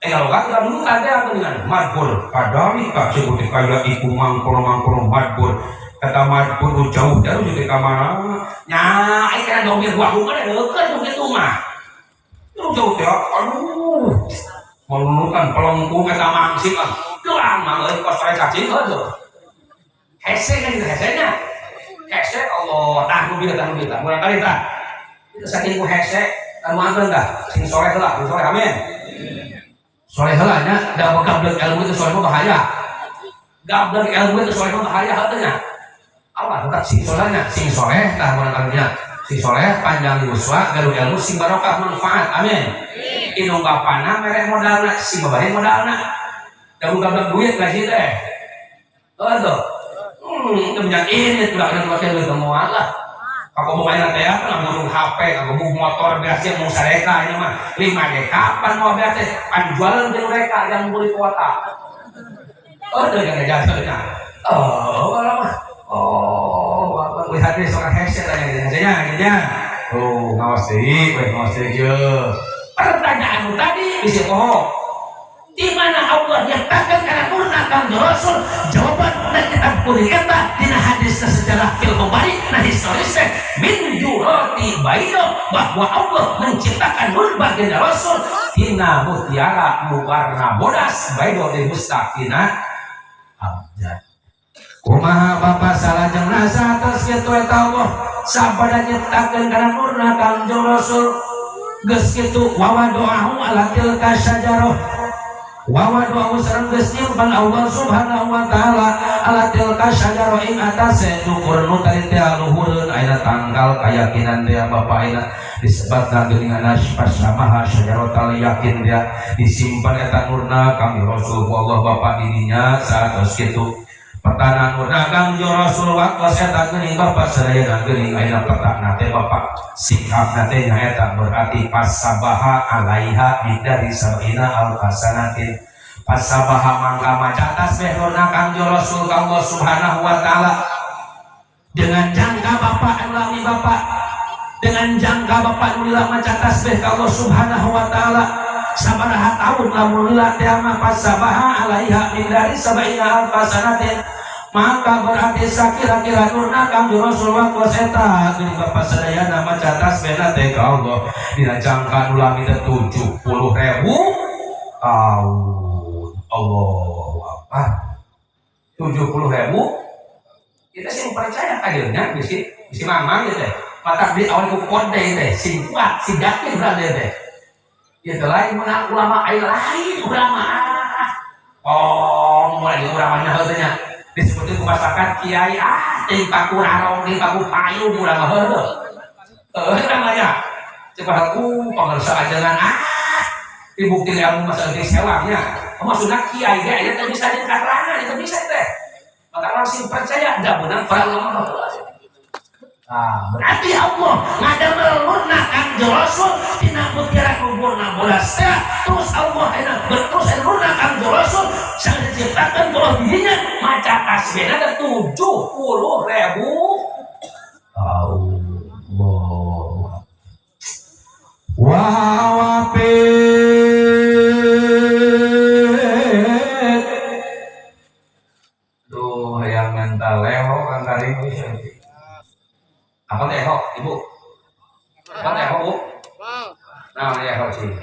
Eh, kalau enggak kita dulu kan teh atuh dengan madbur. Kadalika sebut kaya iku mangkor mangkor madbur. Kata madbur nu jauh jauh jadi ka mana? Nya, ai kana domir gua mah deukeut begitu mah. Jauh jauh teh, aduh. Melunukan pelengkung eta mangsit ah. Gelang mah euy kos aya cacing heuh. Hese kan itu hesenya. Hese Allah, tah nu bieu tah nu bieu tah. Murang kali tah. Itu saking ku hese anu anteun tah. Sing soleh heula, sing soleh amin. Soleh heula nya, da gablek ilmu itu soleh mah bahaya. Gablek ilmu itu soleh mah bahaya heuh nya. Allah tetap sing solehnya, sing soleh tah murang kali nya. Sing soleh panjang yuswa, gaduh ilmu sing barokah manfaat. Amin. Indung bapana mere modalna, sing babari modalna. Da gablek duit gaji teh. Oh tuh. Itu minyak ini udah kena pakai duit semua lah. Aku mau main teh apa ngurung HP, aku mau motor biasa mau sareka ini mah 5 deka pan mau biasa pan jualan ke mereka yang beli kuota. Oh, tuh jangan jangan. Oh, kalau mah. Oh, bapak lihat deh seorang headset aja hesenya gitu ya. Oh, ngawas deui, we ngawas deui ye. Pertanyaan tadi bisa bohong. Di mana Allah nyatakan karena nurna Kangjeng Rasul? Jawaban dan kitab kuning eta dina hadis sejarah fil Bukhari nah historis min jurati baido bahwa Allah menciptakan nur baginda Rasul tina mutiara nu warna bodas baido di mustaqina abjad. Kumaha Bapak salajengna satos kitu eta Allah sabada nyiptakeun kana nurna Kangjeng Rasul, geus kitu wa wadoahu ala tilka syajarah, wa wadoahu sareng geus nyimpan Allah Subhanahu wa taala ala tilka syajarah ing atase dukur nu tadi teh luhureun. Ayeuna tanggal keyakinan teh Bapak, ayeuna disebatna geuningan pasamaha syajaratal yakin dia disimpan eta nurna kami Rasul Allah Bapak dirinya. Saat kitu petana nurna Kangjeng Rasul waktu eta geuning Bapak sadayana geuning ayeuna petana teh Bapak sikapna teh nyaeta berarti pasabaha alaiha bidari sabina alfasanatin pasabaha mangka maca tasbih nurna Kangjeng Rasul ka Allah Subhanahu wa taala dengan jangka Bapak anu Bapak dengan jangka Bapak nu maca tasbih ka Allah Subhanahu wa taala sabaraha tahun lamun lila teh mah pasabaha alaiha min dari sabaina alfasanatin maka berarti sakira-kira nurna Kangjeng Rasul waktu eta geuning Bapak sadayana maca tasbih teh ka Allah dina jangka nu lami teh 70 ribu tahun. Allahu Akbar, 70 ribu. Kita sih percaya kadirnya bisi bisi mamang gitu teh mata di awal ku kode teh sing kuat sing yakin berarti teh itu lain menang ulama air lain ulama. Oh, mulai di ulamanya heunya disebutnya ku masyarakat kiai ah ting paku rarong ting paku payung ulama heuh heuh namanya cepat aku pangersa ajangan ah dibukti ilmu masa geus sewangnya. Oh, maksudnya kiai ge aya teh bisa jeung katerangan itu bisa teh maka langsung percaya enggak benar para ulama. Nah, berarti Allah ngadamel nurna Kangjeng Rasul tina mutiara luhurna bodas teh, terus Allah enak berterus nurna Kangjeng Rasul sang diciptakan kalau dirinya maca tasbihna teh 70.000 Allah. Wa wafid. Duh, yang mental leho kan tadi. Apa leho, Ibu? Apa leho, Bu? Nah, leho sih.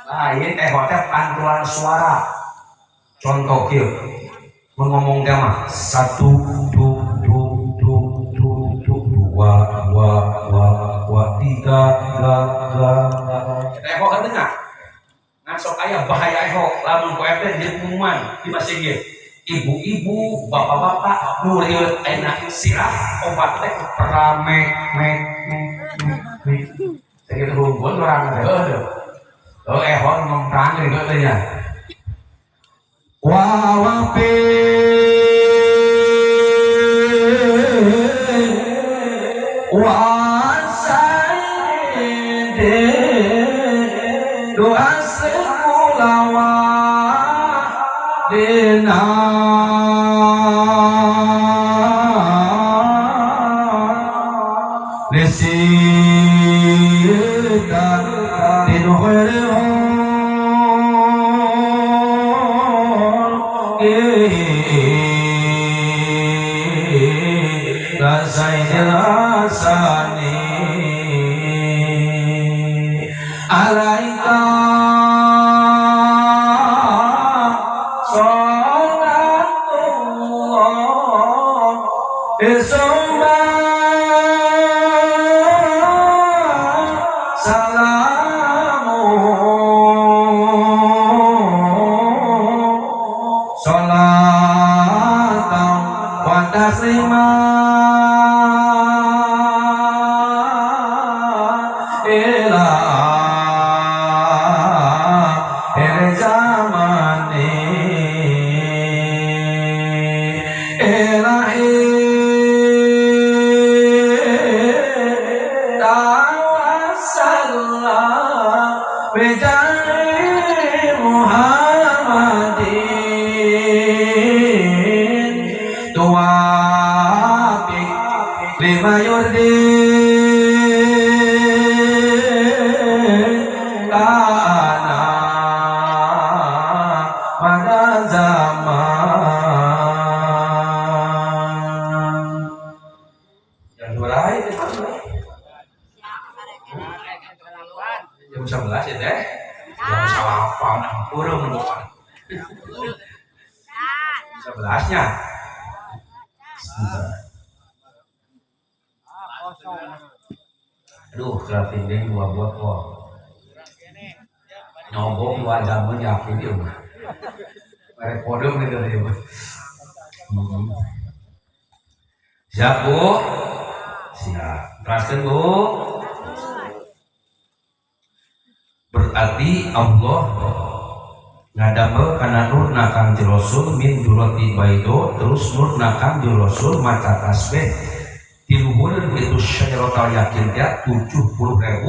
Nah, ini eho teh pantulan suara. Contoh kieu. Mun ngomong teh mah satu du du du du du dua dua dua dua tiga tiga tiga. Eho kan tengah. Ngan sok aya bahaya eho lamun ku teh jadi pengumuman di masjid. Ibu-ibu, bapak-bapak, nu rieut enak sirah obat teh rame me me me me. Sakitu hungkul urang teh heuh. Oh, eho ngomong gitu teh nya. Wa wafid wa sayyidi doa semula dina lisita din khairul Zainil Hasani alaika salatullah isma salamu salatan wa taslima ila akhir zamani ilahi tawassalna bijahi Muhammadin tuwafiq lima yurdi kana pada zaman. Jam berapa itu? Jam 11 ya teh? Jam 8 kurang bukan. 11-nya. Sebentar. Aduh, keratindeng dua botol. Nyobok 2 jam yakin dia mah. Merek podium gitu dia mah. Siap, Bu? Siap. Teraskan, Bu. Berarti Allah ngadamel kana nurna Kangjeng Rasul min durati baido, terus nurna Kangjeng Rasul maca tasbih di luhureun itu syajaratul yakin teh 70.000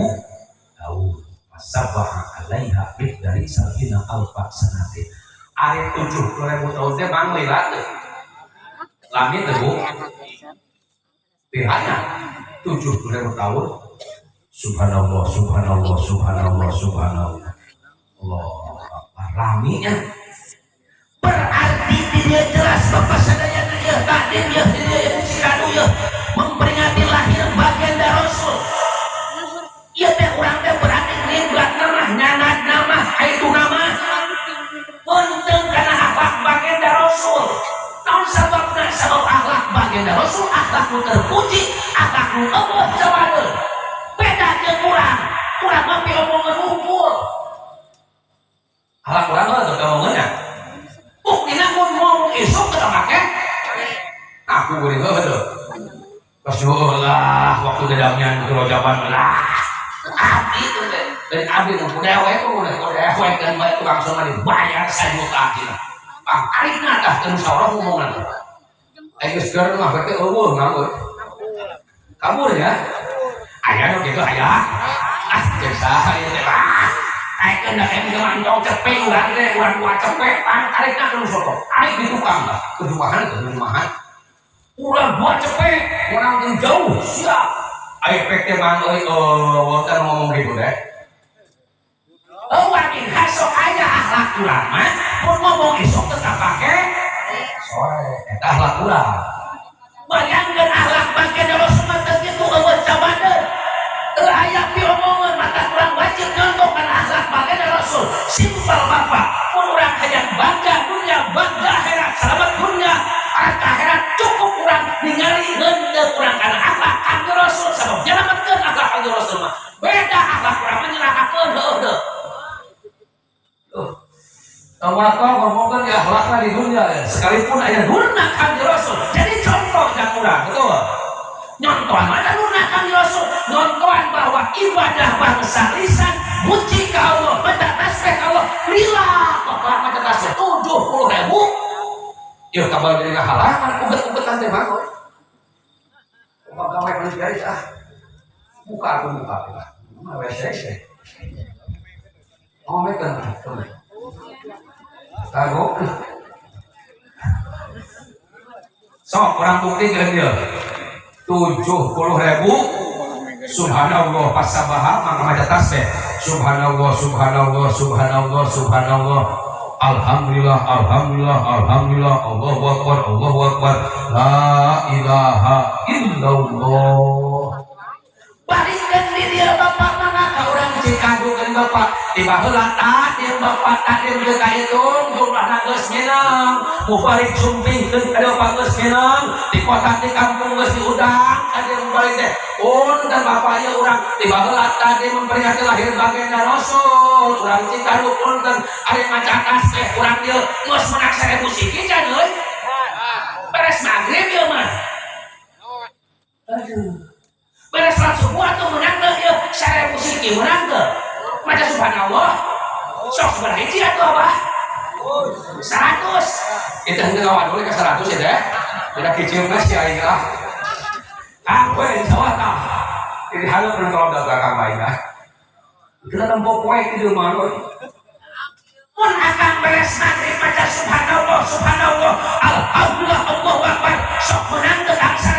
tahun. Sabaha alaiha bih dari sabina alfa sanate. Ari 70.000 tahun teh bang lila teh. Lami teh, Bu. Pihana 70.000 tahun. Subhanallah, subhanallah, subhanallah, subhanallah. Allah laminya. Berarti dia jelas Bapak sadayana ieu tadi ieu ieu cikadu ieu memperingati lahir baginda Rasul. Ieu teh urang teh berarti ngiblat nama nyanad nama itu nama penting karena akhlak baginda Rasul. Naon sababna? Sabab akhlak baginda Rasul akhlak nu terpuji, akhlak nu eueuh jawadeun. Beda jeung urang. Urang mah piomongeun unggul. Akhlak urang mah teu omongeunna. Buktina mun ngomong isuk teu make. Aku geuning heueuh teu. Rasulullah waktu dedamnya itu jawaban lah. Abdi itu teh. Dari abdi nu dewek ku dewek kan bae tukang sama dibayar 1 juta cenah. Pang arikna tah teu musyawarah ngomongna teh. Geus keur mah berarti eueuh nganggur. Kabur ya. Aya nu kitu aya. Ah, jeung saha ieu teh? Ah, taekeun da teh mantong cepeng urang teh, urang dua cepeng pan tarikna ke nu soto. Tarik di tukang lah. Kejumahan kejumahan. Urang dua cepeng, urang teu jauh, siap. Aya pek teh mang euy wonten ngomong gitu deh. Oh, wakin hasok aya akhlak urang mah, mun ngomong esok tetap pake sore. Eta akhlak urang. Bayangkeun akhlak bagian Rasul mah teu kitu, eueuh cabadeun. Teu aya piomongeun, mata kurang wajib nyontoh kana akhlak bagian Rasul. Simpel Bapak, mun urang hayang bangga dunia, bangga akhirat, selamat dunia, akhirat, cukup urang ningali henteu urang kana akhlak Kanjeng Rasul, sabab nyelametkeun akhlak Kanjeng Rasul mah. Beda akhlak urang mah nyelakakeun heueuh teu. Tuh. Tawakal ngomongkan di akhlakna di dunia ya. Sekalipun aya nurna Kanjeng Rasul. Jadi contoh yang urang, betul. Nyontohan mana nurna Kanjeng Rasul? Nyontohan bahwa ibadah bangsa lisan muji ke Allah, baca tasbih ke Allah, lila bapak maca tasbih 70.000. Ya kabar dari ngahalangan uget-ugetan teh mah. Gawe manusia ah. Buka aku buka. Mah WC sih. Ngomekeun tuh. Kagok. Sok orang bukti ke dia. 70.000 subhanallah pas sabaha maka maca tasbih. Subhanallah, subhanallah, subhanallah, subhanallah. Alhamdulillah, alhamdulillah, alhamdulillah, Allahu akbar, Allahu akbar. La ilaha illallah. Balikan di dia bapak mana ka urang Cikadu kan bapak. Tiba heula tadi bapak tadi geus kahitung jumlahna geus menang. Mubalik sumpingkeun ka bapak geus menang. Di kota di kampung geus diundang ka dieu mubalik teh. Punten bapak ieu urang tiba heula tadi memperingati lahir baginda Rasul. Urang Cikadu punten ari maca tasbih urang dieu geus menang 1000 siki can euy. Beres maghrib ieu mah. Aduh. Beres salat subuh atuh menang teu ieu 1000 siki menang teu? Maca subhanallah. Sok sabaraha hiji atuh abah? 100. Itu henteu ngawadul ka 100 ya teh. Beda kicil mah si aing ah. Ah, we di sawah tah. Jadi halu pernah kalau belakang aing ah. Kita tempo poe di mah euy. Mun akang beres maghrib maca subhanallah, subhanallah, alhamdulillah, Allahu akbar, sok menang teu kang 1000?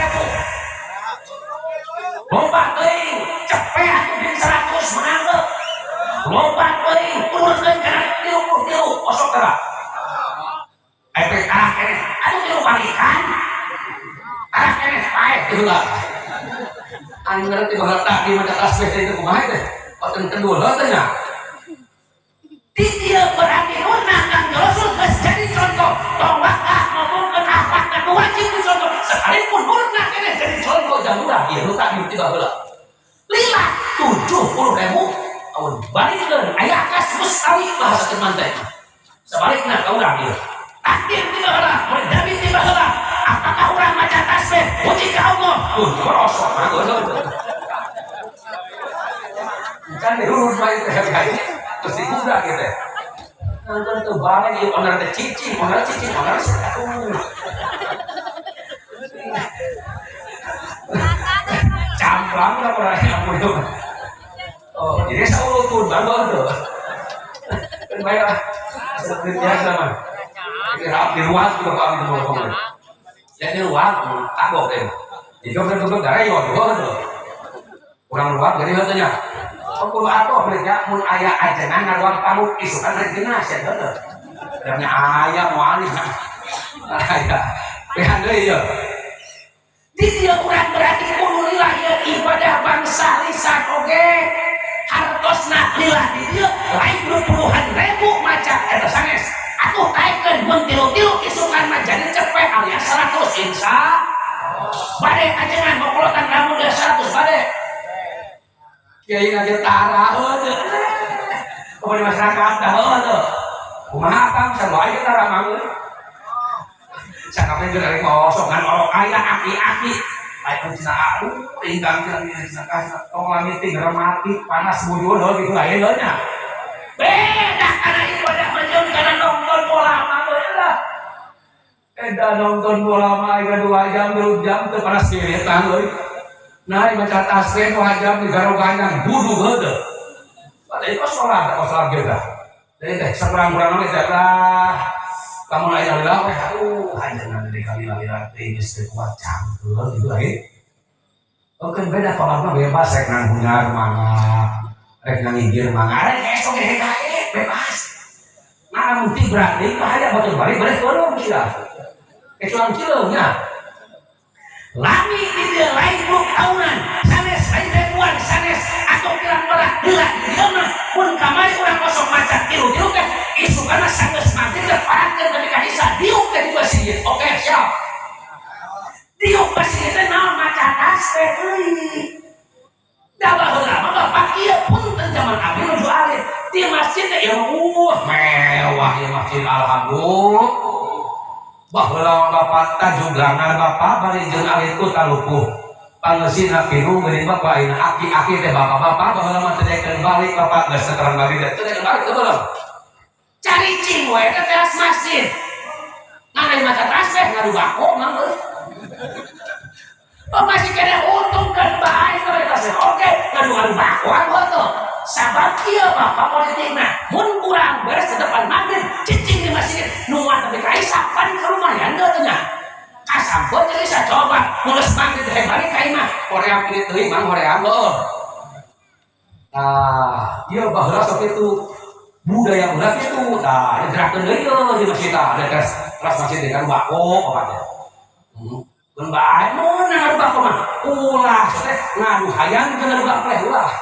Loba teuing, cepet atuh bin 100 menang teu? Loba teuing, turunkeun kana 33, osok teh. Efek arah keneh, aduh tilu balikan. Arah keneh paeh teu heula. Anger ti baheula tadi maca tasbih teh kumaha teh? Boten kendul heuh teh nya. Di dieu berarti nurna Kanjeng Rasul geus jadi contoh. Tong wakah ngomongkeun akhlak nu wajib dicontoh. Sekalipun nurna keneh jadi contoh jalurah ieu nu tadi ti baheula. Lila 70.000 amun balikeun aya kas mustawi bahasa teman teh. Sebalikna ka urang ieu. Takdir ti baheula, mulai Nabi ti baheula. Apakah urang maca tasbih puji ka Allah? Rosok mah geus. Kan dirurut bae teh hari terus dikuda gitu. Nonton tuh bareng ieu owner teh cicing, owner cicing, owner atuh. Camplang lah orang yang itu. Oh, jadi saurutun bangga tuh. Kan baik lah. Seperti biasa mah. Ini rap di luar juga kok ambil ngomong. Ya di luar kagok deh. Jadi kan tuh gare yo tuh. Kurang luar jadi heuh. Oh, kudu atuh ya mun aya ajengan ngaruang pamuk isukan rek jenas ya heuh. Jamnya aya moal aya. Lihat deui ieu. Di dieu urang berarti kudu lillah ieu ibadah bangsa lisan oge. Hartosna lillah di dieu lain puluhan ribu maca eta sanes. Atuh taekeun mun tilu-tilu isukan mah jadi cepet alias 100 insya. Bade ajengan mokolotan lamun geus 100 bade. Kiai ngajar tara heuh. Kumaha di masyarakat dah heuh. Kumaha kang sarua aing tara mangeun. Sakapeun geus kosongan orok aya aki-aki. Lain cenah aduh ingkang cenah cenah kasih tong lamiti mati panas bujur heuh kitu lain heuh nya. Beda kana ibadah mah jeung kana nonton bola mah beda. Eda nonton bola mah aya 2 jam 3 jam teu panas kieu euy. Nah, maca tasbih ku hajam di garogangan budu heudeut. Padahal itu sholat, sholat juga. Jadi teh sakurang-kurang teh lah. Kamu aya lila we aduh hajangan deui kali lila teh geus teu kuat cangkeul gitu ai. Oke beda kolot mah bebas rek nang hunyar mangga, rek nang nginggir mangga, rek esok ge kae bebas. Nah, mun tibrak deui bahaya batur balik beres tolong sia. Kecuali cileung nya. Lami di dieu lain buk tahunan, sanes lain ribuan, sanes atau pirang belah heula di dieu mah mun kamari urang kosong maca tilu-tilu teh isukana sanggeus maghrib teh parakeun nepi ka isya diuk teh di masjid. Oke, siap. Diuk masjid teh naon maca tasbih euy. Da baheula mah bapak ieu punten zaman abdi nuju alit di masjid teh ya mewah ya masjid alhamdulillah. Baheula bapak tajuglangan bapak bari jeung alit ku talupuh. Pangeusina pinuh geuning bapak ayeuna aki-aki teh bapak-bapak baheula mah teu daekeun balik bapak geus terang balik teh teu daekeun balik teu baheula. Caricing we teh teras masjid. Ngan maca tasbih ngadu bako mah euy. Oh masih kena untung kan bae kalau tasbih. Oke, ngadu-ngadu bako anu tuh. Sabab ieu bapak politikna mun kurang beres di depan maghrib cicing di masjid nu tapi ka isya pan lumayan teu nya. Kasampun jeung isya coba mun geus maghrib teh balik ka imah hoream kieu teuing mang hoream heueuh. Tah, ieu baheula sok kitu budaya urang kitu tah digerakkeun deui ieu di masjid tah ada keras keras masjid dengan bako obat teh. Keun bae mun ngadu bako mah ulah teh ngadu hayang jeung ngadu bako teh ulah.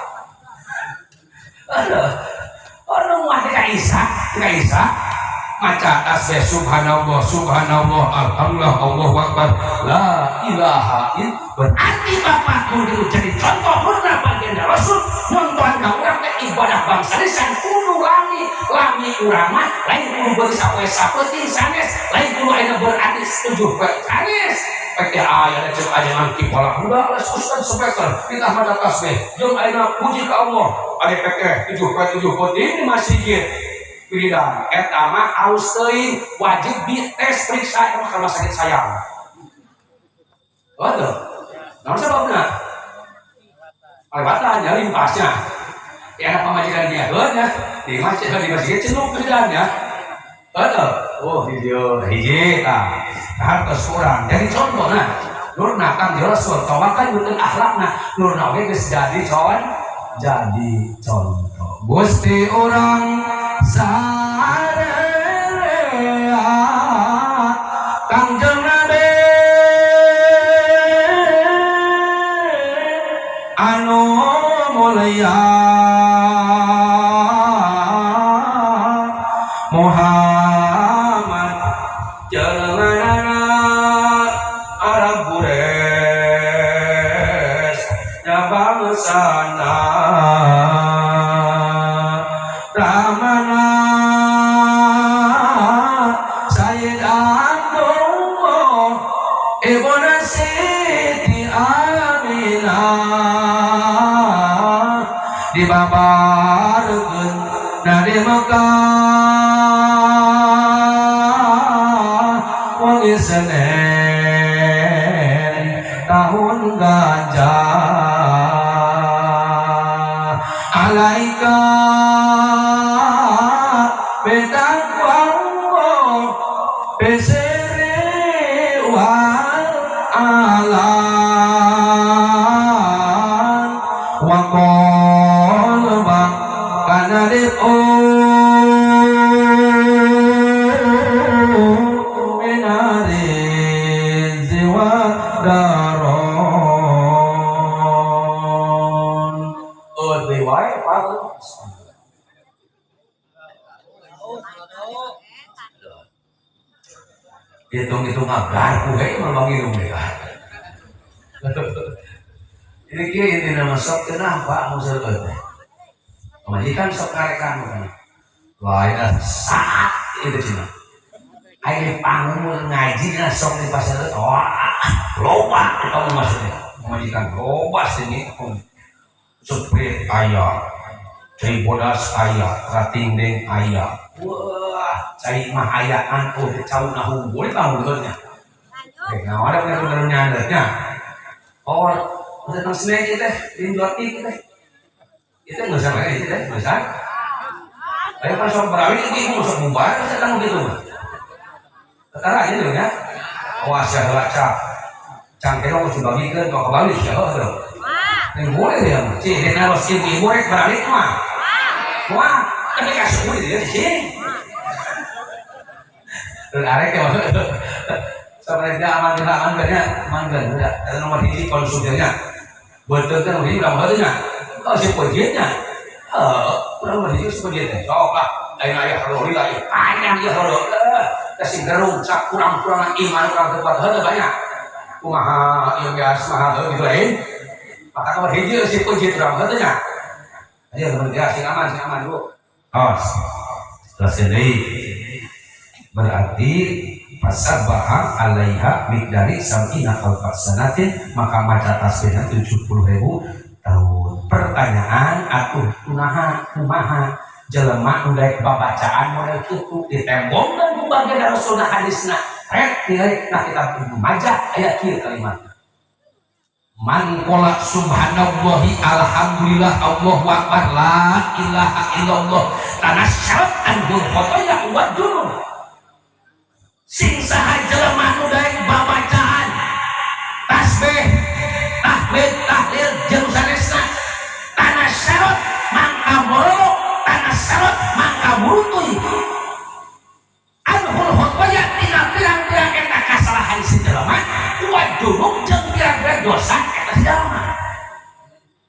Aduh, orang mah ka Isa, ka Isa maca tasbih subhanallah subhanallah alhamdulillah Allahu akbar la ilaha illallah. Berarti bapak kudu jadi contoh nurna baginda Rasul nonton ka urang teh ibadah bangsa lisan kudu lami lami urang mah lain kudu beuti sapoe sapeuting sanes lain kudu ayeuna berarti 7 poe sanes. Pek teh aya cek ajengan kipola udah les ustaz speaker kita maca tasbih jeung ayeuna puji ka Allah ari pek teh 7 poe 7 peuting di masjid wiridan eta mah alus teuing wajib dites periksa eta mah ka rumah sakit sayang. Waduh. Naon sababna? Kalewatan ya limpasnya. Ya anak pamajikan dia heuh nya di masjid cenuk wiridannya. Betul. Oh, di dieu hiji tah. Hartos urang jadi contoh nah. Nurna Kang Rasul tawakal beuteung akhlakna nurna oge geus jadi contoh. Gusti urang sarerea Kangjeng Nabi anu mulia Muhammad jelenganana Arab Quraisy nya bangsana Ramana Sayyid Abdullah Ibn Siti Aminah dibabarkeun dari Mekah wengi Senin tahun gajah alaika bitaqwallah bisirri wal alan wa qalba kana ri'u minarizi wa daron. Oh, deui wae Pak. Hitung-hitung ngagarpu we mah manginum we. Ini kieu intina mah sok teu nampak mun seueur teh. Pamajikan sok karekan kan. Wah, ya saat itu cina. Ayo panggung ngaji na sok di pasar wah, loba kamu maksudnya. Pamajikan loba sini Seprit aya, cai bodas aya, ratingdeng aya. Wah, cai mah ayaan oh cau na unggul tahu betulnya. Nah, ada punya bener nyandernya. Oh, Udah tentang snack itu teh, lindoti itu teh. Itu nggak usah pakai itu teh, nggak usah. Ayo kan sok berawik ibu sok bubar, saya tahu gitu mah. Ketara gitu ya. Awas ya heula cak. Cangkeh mah kudu bagikeun tong kebalik ya heuh tuh. Ini boleh ya mah. Cih, dek naros ibu-ibu rek berawik mah. Wah, tapi kasih dia di sini. Dan arek ya sebenarnya aman aman banyak aman kan udah ada nomor hiji konsumsinya betul kan nomor hiji berapa nya oh si pojitnya oh nomor hiji si pojitnya sok lah lain ayah haroli lah panjang ya haroli kasih gerung sak kurang-kurangan iman kurang tepat heuh banyak kumaha ieu biasa maha gitu lain maka nomor hiji si pojit urang heuh nya ayo nomor tiga sing aman Bu awas selesai deui berarti fasabbaha alaiha miqdari sab'ina alfa sanatin maka maca tasbihna 70.000 tahun. Pertanyaan atuh kunaha kumaha jelema nu daek babacaan model kitu ditembongkeun ku bagian Rasulna hadisna rek nilai na kitab Ibnu Majah aya kieu kalimatna man qala subhanallahi alhamdulillah Allahu akbar la ilaha illallah tanasyarat anhul khotoya wa dzunub sing saha jelema nu daek babacaan tasbih tahmid tahlil jeung sanesna tanasyarat mangka morolok tanasyarat mangka murutuy anhul khotoya tina pirang-pirang eta kasalahan si jelema wa dzunub jeung pirang-pirang dosa eta si jelema.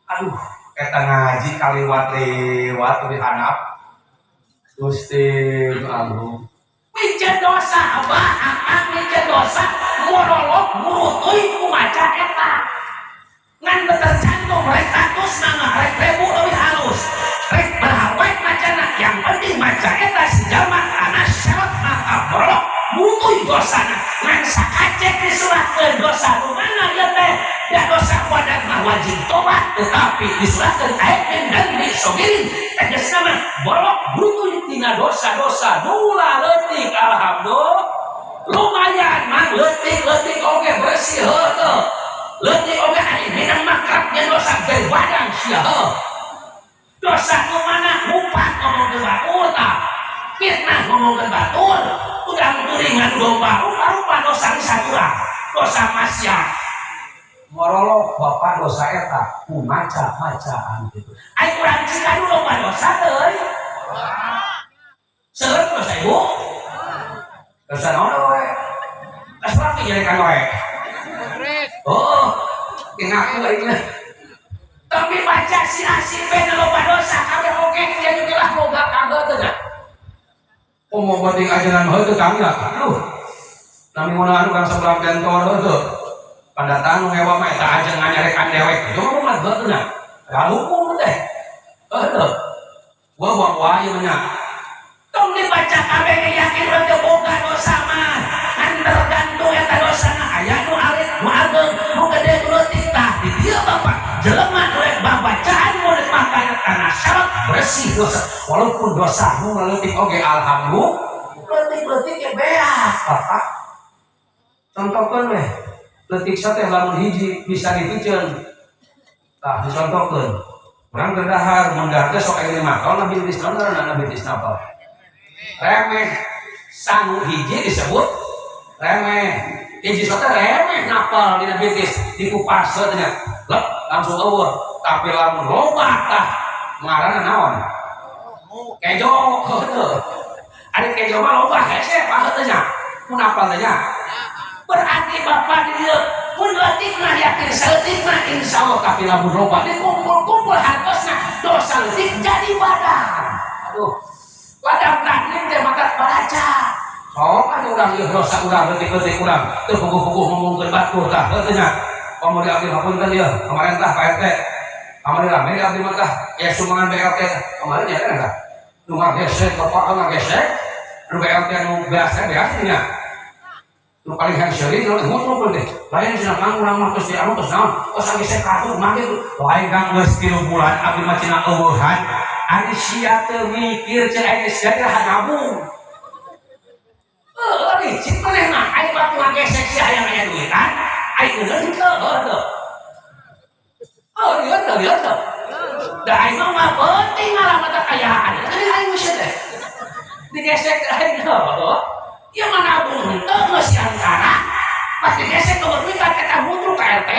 Aduh eta ngaji kaliwat-liwat lebih hanap Gusti Agung miceun dosa abah akang miceun dosa morolok murutuy ku maca eta ngan tercantum rek ratus mangga rek ribu lebih halus rek berapa macana yang penting maca eta si jalma tanasyarat maka morolok murutuy dosana ngan sakacek disurahkeun dosa nu mana ieu teh da dosa wadah mah wajib tobat tetapi disurahkeun aib min dzanbi sogirin tegasna mah borok murutuy tina dosa-dosa nula leutik alhamdulillah lumayan mah leutik-leutik oge bersih heuh leutik oge ari minang mah kerapnya dosa ge badang sia heuh dosa nu mana ngupat ngomongkeun batur tah fitnah ngomongkeun batur udang turingan domba rupa-rupa dosa saturang dosa maksiat morolok bapak dosa eta ku maca-macaan gitu ai urang Cikadu loba dosa teuy seueur dosa ibu dosa naon we tas laki nyerekan wae oh ngaku aing tapi baca si asip be loba dosa kabeh oge jadi lah boga kagak teu nya komo penting ajaran heuh teu kang ya aduh nami mun anu kang sebelah kantor heuh teu pandatang nu ngewa mah eta aja nganyarekan dewek itu mah mah heuh nya hukum teh heuh teu gua buang wae mah nya tong dibaca kabeh ge yakin urang teh boga dosa mah kan tergantung eta dosana aya nu alit nu ageng nu gede nu leutik tah di dieu bapak jelema nu rek babacaan mun rek makana tanasyarat bersih dosa walaupun dosa nu leutik oge alhamdulillah leutik-leutik ge beak bapak contohkeun weh leutik teh lamun hiji bisa dipiceun tah dicontohkeun urang keur dahar mun dahar teh sok aya 5 tahun nabi bisna nabi bisna apa remeh sangu hiji disebut remeh hiji sok teh remeh napal dina betis dikupas teh nya lep langsung eueuh tapi lamun loba tah ngaranna naon kejo heuh ari kejo mah loba hese paheut teh nya mun apal teh nya berarti bapak di dieu mun leutik mah yakin saeutik mah insyaallah tapi lamun loba dikumpul-kumpul hartosna dosa leutik jadi badan aduh ladang taklim teh maka baca sok atuh urang ieu dosa urang leutik-leutik urang teu puguh-puguh ngomongkeun batur tah heuh teh nya komo di abdi hapunten ieu kemarin tah Pak RT kamari rame di abdi mah tah ya sumbangan BLT kemarin ya kan tah nu ngagesek bapak ngagesek nu BLT nu biasa biasa nya nu paling hanseuri nu ngumpul deh lain cenah kang urang mah geus di anu geus naon geus ngagesek katur mah kitu lain kang geus 3 bulan abdi mah cenah eueuhan ari sia teu mikir cenah ari sia teh nabung heuh licik maneh mah ari waktu ngagesek sia hayang aya duitan ari eueuh henteu heuh teu Oh, lihat tuh, lihat tuh. Da aing mah penting malah mata kayaan. Jadi aing geus teh. Digesek aing oh. Ya mana nabung henteu geus antara. Pas digesek ke duit eta muncul ka RT.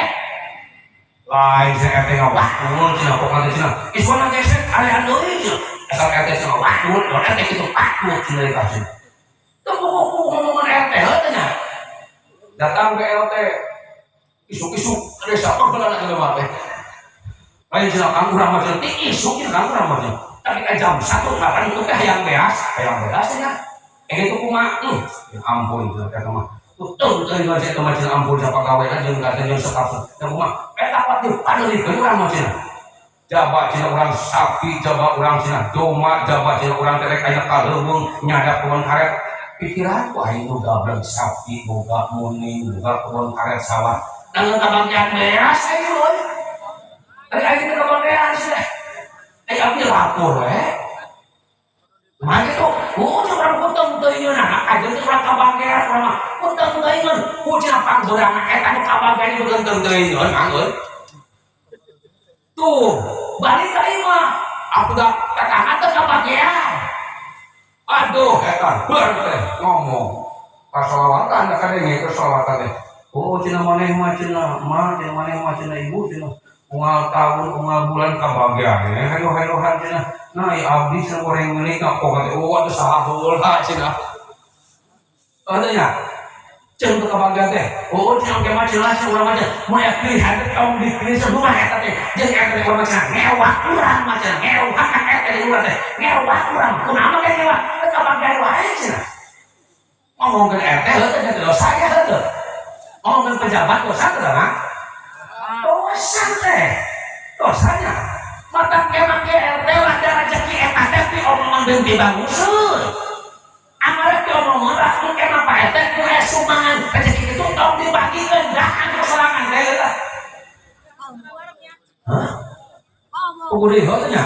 Lain si RT ngawakul cenah pokona cenah. Iswana gesek area deui cenah. Asal RT cenah ngawakul, RT kitu patut cenah dikasih. Teu ngomong RT heuh teh nya. Datang ke RT. Isuk-isuk desa perbelan jelema teh. Lain cenah kang urang mah cenah ti isuk cenah kang urang mah cenah. Tapi ka jam 1 kapan itu teh hayang beas cenah. Eh itu kumaha? Ya ampun cenah eta mah. Tuh teuing mah cenah mah cenah ampun sa pagawe jeung ka jeung sekap. Da kumaha? Eta pat dipadeulikeun urang mah cenah. Jaba cenah urang sapi, jaba urang cenah domba, jaba cenah urang teh rek aya ka leuweung nyadap kebon karet. Pikiran ku aing nu gableng sapi boga muning, boga kebon karet sawah. Nang kabangkean beas aing euy. Ari aing teh kabangkean sih. Ai abdi lapor we. Mah kitu, oh urang kuteng teuing nah, ajeun teh urang kabangkean urang mah. Kuteng teuing ku cenah pangbeurang eta nu kabangkean nu geunteng teuing mang euy. Tuh, balik ka ieu mah. Aku da tetangga teh kabagean. Aduh, eta ber teh ngomong. Pasolawatan da kadenge ke solawatan teh. Oh, cenah maneh mah cenah, mah cenah maneh mah cenah ibu cenah. Unggal tahun, unggal bulan kabagean. Hayo-hayohan cenah. Nah, ieu abdi cenah goreng milik ngapok teh. Oh, atuh saha heula cenah. Oh, nya. Ceun teu kabagean teh. Oh, cenah oge mah cenah urang mah cenah. Mun aya pilihan teh tong dipilih semua eta teh. Jeung eta teh urang mah cenah ngewak urang mah cenah ngewak ka eta teh urang teh. Ngewak urang. Kunaon mah ngewak? Teu kabagean wae cenah. Ngomongkeun RT heuh teh dosa ya heuh. Ngomongkeun pejabat dosa teh mah. Dosa teh. Dosanya. Mata ke RT lah da rezeki eta teh pi omongan deung dibanguseun. Amarah ti omongan lah ku kemah Pak RT ku aya sumbangan rezeki itu tong dibagikeun dahan sorangan teh lah. Hah? Puguh deui heuh nya.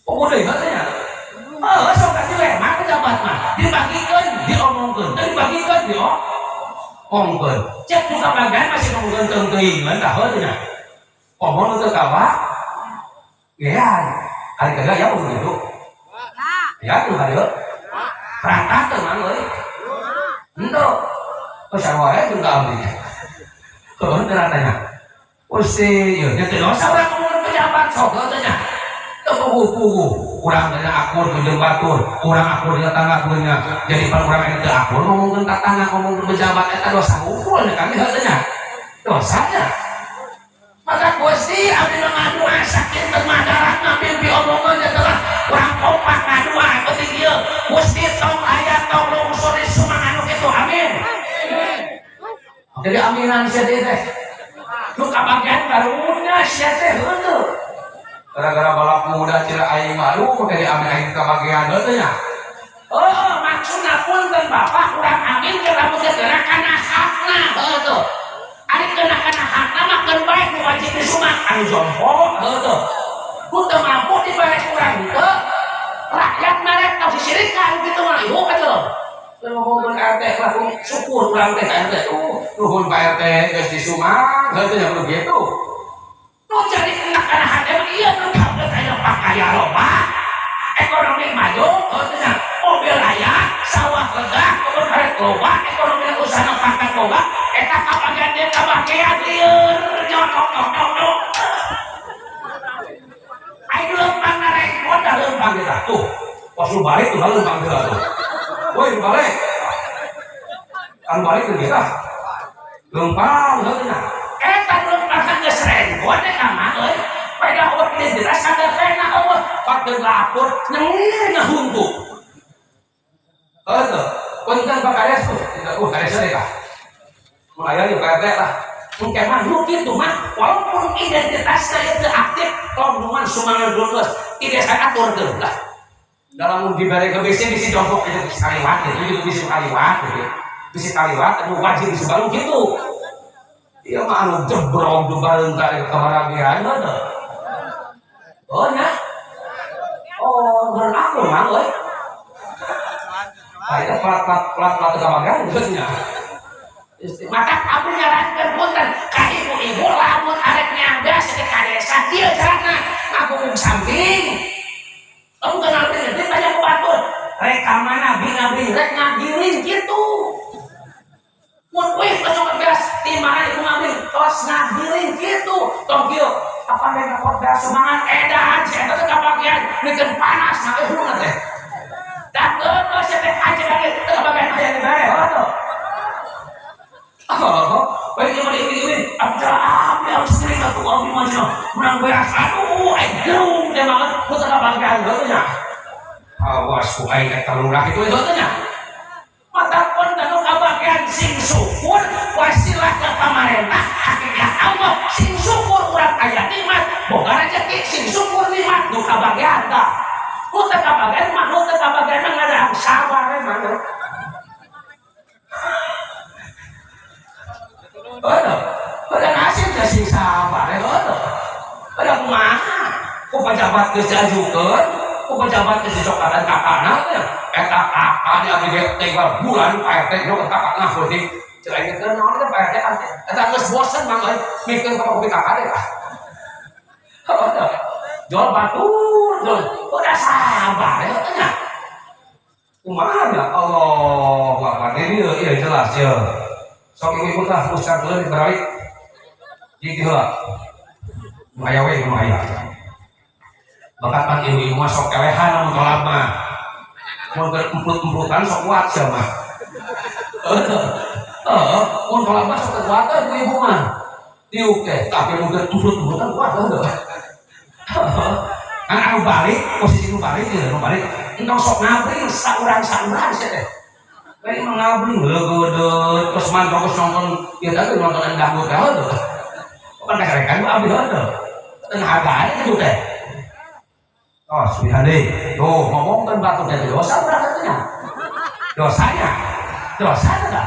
Puguh deui heuh nya. Oh, sok kasih we mah pejabat mah dibagikeun diomongkeun, teu dibagikeun diomongkeun. Cek nu kabagian masih ngomongkeun teuing tah heuh nya. Omong teu kawa. Gean. Ari kagak ya begitu. Ya tuh kali rata teu mang euy. Henteu. Oh sarua wae jeung ka abdi. Heuh teu ratanya. Gusti, ieu nya teu dosa urang ngomongkeun pejabat sok heuh teh nya. Teu puguh-puguh. Urang teh akur jeung batur, urang akur jeung tetangga nya. Jadi pan urang teu akur ngomongkeun tetangga, ngomongkeun pejabat eta dosa hungkul nya kami heuh teh nya. Dosanya. Maka Gusti abdi mah ngadua sakinten madaratna mimpi omongan nya telah urang kompak ngadua penting ieu. Gusti tong aya tong lungsur di sumang anu kitu amin. Jadi aminan sia teh. Nu kabagian karunya sia teh heueuh. Gara-gara balap muda cenah aing mah aduh make diamin aing kabagian heueuh teh nya. Oh, maksudna punten Bapak urang amin ke lamun teh geura kana hakna heueuh tuh. Ari kena kana hakna mah keun bae nu wajib disumak anu jompo heueuh tuh. Ku teu mampu dibere urang teu. Rakyat merek tong sisirikan kitu mah ieu atuh. Teu ngomongkeun RT lah syukur urang teh ka RT. Nuhun Pak RT geus disumak heueuh teh nya kudu kitu. Nu jadi kena kana hate mah ieu nu kabeut aya pakaya loba. Ekonomi maju heueuh teh nya. Mobil aya, sawah lega, kebun karet loba, ekonomi usaha pangkat loba, eta kabagian dia kabagian lieur nyonok nyok nyok nyok. Aing lempang narengkot dah lempang kita tuh. Pas lu balik tuh lempang kita tuh. Woi balik. Kan balik tuh kita. Lempang heuh nya. Eta lempang kan geus rengkot eta mah euy. Pada eueuh identitas sadar pena eueuh. Pakeun lapor nyengir ngahuntu. Heuh tuh. Punten Pak Kades tuh. Kades teh kah. Mun aya di Pak RT lah. Engke mah nu kitu mah walaupun identitasna ieu teu aktif tong nuan sumangan geus tidak saya aturkeun lah. Dalam dibere ke bisi bisi jongkok itu bisa kaliwat gitu, gitu bisa kaliwat gitu. Bisa kaliwat anu wajib bisa baru gitu. Ieu mah anu jebrong bareng ka kabaragean heuh. Oh nya. Oh, bener aku mang euy. Ah, itu plat plat plat plat kabagean geus nya. Maka abdi nyarankeun punten ka ibu-ibu lamun arek nyangga ku samping. Kamu kan ngabring teh tanya ku batur. Rek ka mana abdi ngabring, rek ngagiring kitu. Mun wih nyokot beas di mana ibu ngabring, tos ngagiring kitu. Tong kieu, apa rek nyokot beas sumbangan edan si eta teh kabagian mikeun panas na eueuh teh. Dakeun we sia teh aja lagi teu kabagian aya dibere heuh. Oh, baik yang ini, abdi abdi harus sering atuh abdi mah cenah menang beas, aduh aing gerung teh banget ku teu kabagian heuh nya. Awas ku aing eta lurah itu heuh nya. Mata pun kanu kabagian sing syukur wasilah ke pamarentah hakikat Allah sing syukur urang aya nikmat boga rezeki sing syukur nikmat nu kabagian tah. Nu teu kabagian mah nu teu kabagian mah ngadang sabar we mah. Aduh, pada nasib teh sing sabar we heuh. Pada kumaha? Ku pejabat geus diajukeun, ku pejabat geus dicokatan kakana teh. Eta kakak di abdi ge tinggal bulan Pak RT nu kakak ngah leutik. Cek aing teh naon teh Pak RT kan teh. Eta geus bosen mang euy mikir ka kopi kakak teh ah. Heuh. Jual batur, jual. Udah sabar ya nya. Kumaha ya Allahu Akbar. Ini ieu jelas ya. Sok ibu tah muscang heula dibalik. Jadi heula. Nu aya we nu aya. Bakat pan ibu-ibu mah sok elehan lamun tolak mah. Mun keur emput-emputan sok kuat sia mah. Heeh, mun tolak mah sok kuat teh ibu mah. Tiuk teh, tapi mun keur emput-emputan kuat heuh. Kan anu balik, posisi nu balik ieu nu balik, entong sok ngabring saurang-saurang sia teh. Kayak emang ngabring leugeudeuh terus mantau geus nonton ieu teh nonton dangdut teh heuh. Bukan kasarekan ku abdi heuh. Teu hargaan kitu teh. Oh, subhanallah. Tuh, ngomongkeun batur teh dosa urang teh nya. Dosanya. Dosa teh.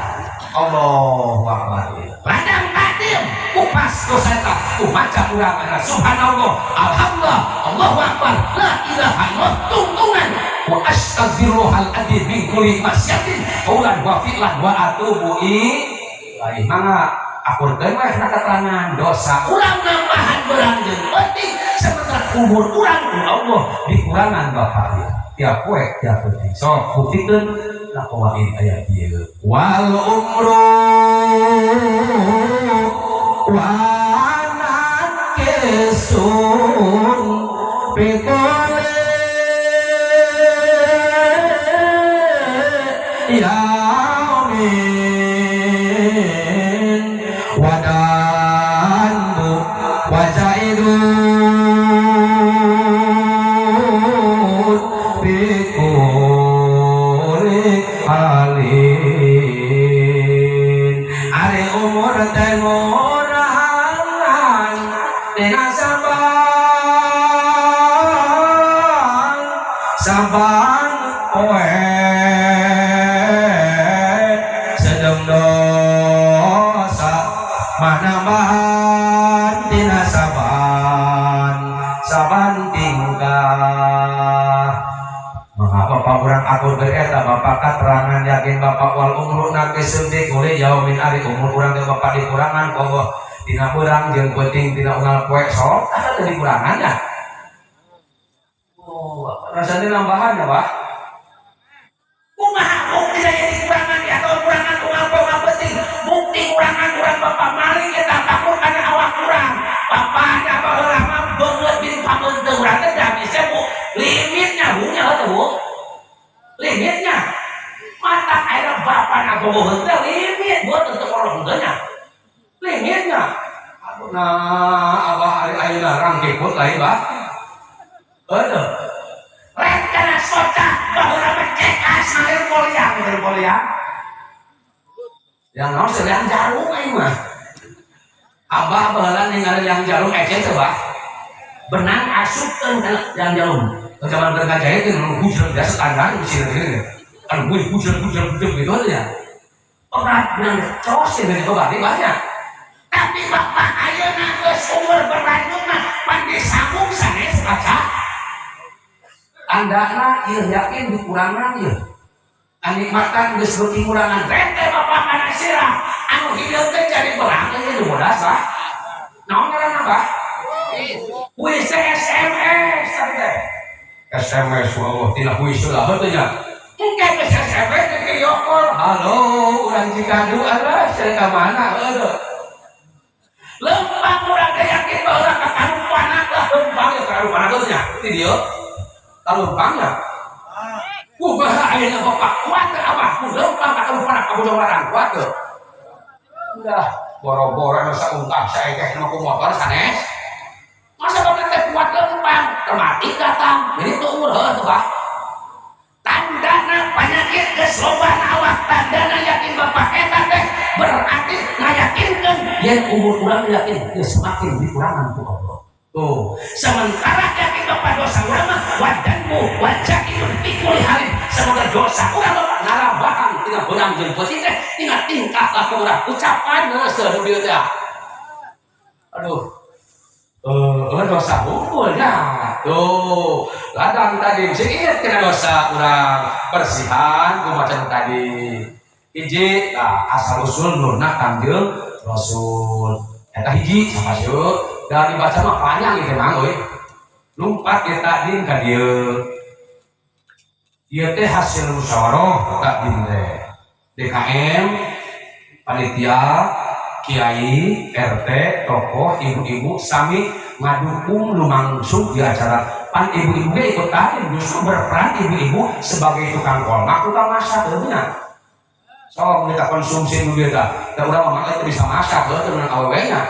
Allahu Akbar. Ladang takdim kupas dosa eta kumaca urang adalah subhanallah, alhamdulillah, Allahu Akbar, la ilaha illallah, tungtungan wa astaghfirullahal adzim min kulli maksiatin qaulan wa fi'lan wa atubu ilaih. Mangga akurkeun we kana keterangan dosa urang nambahan beurang jeung penting sementara umur urang ku Allah dikurangan Bapak ieu. Tiap poe tiap penting. Sok buktikeun lakowain ayat ieu. Wal umru wa nakisun bi kulli yaumin wa danbu wa zaidun bi kulli halin. Ari umur teh ngurangan dina saban saban poe sedeng dosa mah nambahan dina saban saban tingkah. Maka bapak urang akur bereta bapak katerangan yakin bapak wal umru nakisun di kuli yaumin ari umur urang teh bapak dikurangan Allah dina beurang jeung penting dina unggal poe sok tah teh dikurangan nya. Oh, rasanya nambahan ya, Pak? Kumaha bukti saya dikurangan ya atau kurangan unggal poe unggal penting. Bukti kurangan urang bapak maling eta takut kana awak urang. Bapak ada baheula mah beungeut bini pameunteung urang teh da bisa Bu. Limitnya Bu nya heuh Bu. Limitnya. Mata air bapak na bogoheun teh limit buat teu orang henteu nya. Limitnya. Aduh nah abah ari ayeuna rangkiput lain bah. Heuh. Rek kana soca baheula mah cekas ngalir poliang ngalir poliang. Yang naon sih yang jarum aing mah. Abah baheula ningali yang jarum ecen teh bah. Benang asupkeun kana yang jarum. Zaman keur ngajahit teh hujan biasa standar di sini gini. Kan gue hujan hujan hujan gitu aja. Berat benang cos ya dari berarti banyak. Tapi bapak ayeuna geus umur berlanjut mah pan disambung sanes kaca. Tandana ieu yakin dikurangan ieu. Kanikmatan geus beuki kurangan. Rente bapak kana sirah anu hideung teh jadi belang ieu bodas bah. Naon ngaranna bah? Kuis SMS tadi teh. SMS Allah tina kuis lah heuh nya. Engke geus SMS teh video call. Halo, urang Cikadu alah sia ka mana heuh. Lempang urang teh yakin bahwa ka karupanak lah lempang ya karupanak heuh nya. Di dieu. Karumpangna. Kumaha ayeuna bapak kuat teu abah? Ku lempang ka karupanak ka Bojong kuat teu? Udah, boro-boro anu saungkah saekeh mah ku motor sanes. Masa bapak teh kuat lempang, termati datang. Jadi tuh umur heuh tuh bah. Tandana penyakit geus loba na awak, tandana yakin bapak eta teh berarti ngayakinkeun yen umur urang yakin geus semakin dikurangan ku Allah. Tuh, sementara yakin bapak dosa urang mah wadanmu wajailun fi kulli halin. Semoga dosa urang bapak narabahan tina beurang jeung peuting teh tina tingkah laku urang ucapan geus nu bieu teh. Aduh. Dosa hukum ya. Tuh, ladang tadi sing inget kena dosa urang bersihan ku macam tadi. Hiji, nah, asal usul nurna Kangjeng Rasul. Eta hiji sama yuk. Dan dibaca mah panjang gitu mang euy. Lumpat kita takdim ka dieu. Ieu teh hasil musyawarah takdim teh. DKM, panitia, kiai, RT, tokoh, ibu-ibu sami ngadukung lumangsung di acara. Pan ibu-ibu ge ikut takdim, justru berperan ibu-ibu sebagai tukang kolak, tukang masak heuh nya. Sok kita konsumsi nu bieu tah. Da urang mah teu bisa masak heuh teu meunang awewe nya.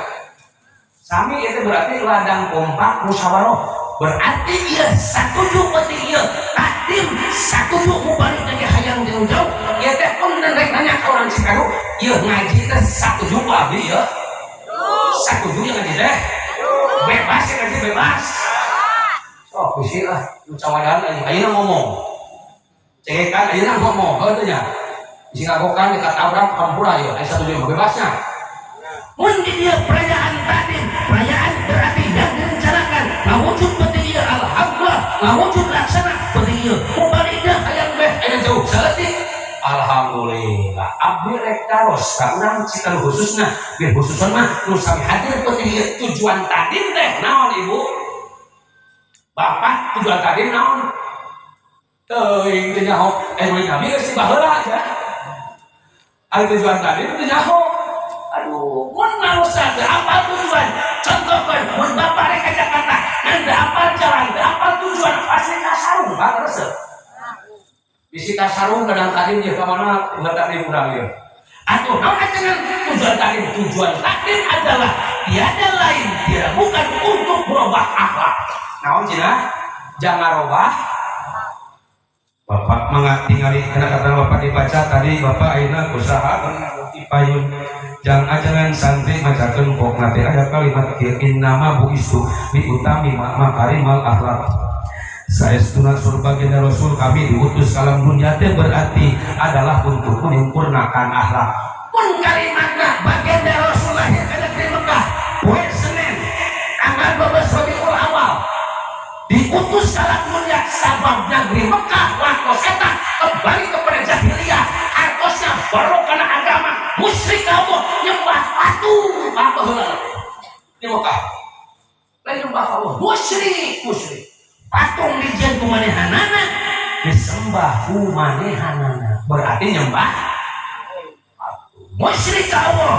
Sami itu berarti ladang kompak musyawarah. Berarti ieu satuju penting ieu takdim satuju mubalig lagi hayang jauh jauh. Ieu teh pun rek nanya ka urang Cikadu, ieu ngaji teh satuju ku abdi ieu. Satuju ya ngaji teh. Bebas ya ngaji bebas. Sok bisi lah nu cawadan ayeuna ngomong. Cekekan ayeuna ngomong heuh teh nya. Bisi ngagokan dikatabrak kampura ieu aya satuju mah bebasnya. Mun di dieu perayaan tadi, perayaan berarti yang direncanakan, ngawujud penting ieu alhamdulillah, ngawujud laksana penting ieu. Mubaligna hayang beh aya jauh saeutik. Alhamdulillah. Abdi rek taros ka urang Cikadu khususna, bir khususna mah nu sami hadir penting ieu tujuan tadi teh naon Ibu? Bapak tujuan tadi naon? Teuing teu nyaho, eh murid Nabi geus baheula aja. Ari tujuan tadi teu nyaho. Aduh, mun manusia teu apal tujuan. Contohkeun mun bapak rek ka Jakarta, ngan teu apal jalan, teu apal tujuan, pasti kasarung Pak resep. Bisi kasarung kadang tadi ieu ka mana ulah tadi urang ieu. Atuh naon ajengan tujuan tadi? Tujuan takdim adalah tiada lain, tidak bukan untuk merubah akhlak. Naon cenah? Jangan robah. Bapak mangga tingali karena kata Bapak dibaca tadi Bapak ayeuna usaha payun jang ajangan santri macakeun pokna teh aya kalimat kieu innama bu'istu li utammima makarimal akhlak. Saestuna sur baginda Rasul kami diutus kalam dunia teh berarti adalah untuk menyempurnakan akhlak. Pun kalimatna baginda Rasul lahir ke negeri Mekah poe Senin tanggal 12 Rabiul Awal diutus salat mulia sabab negeri Mekah waktu eta kembali kepada jahiliyah hartosna baru karena agama musyrik Allah nyembah patung apa heula di Mekah lain nyembah Allah musyrik musyrik patung dijieun ku manehanana disembah ku manehanana berarti nyembah musyrik ka Allah.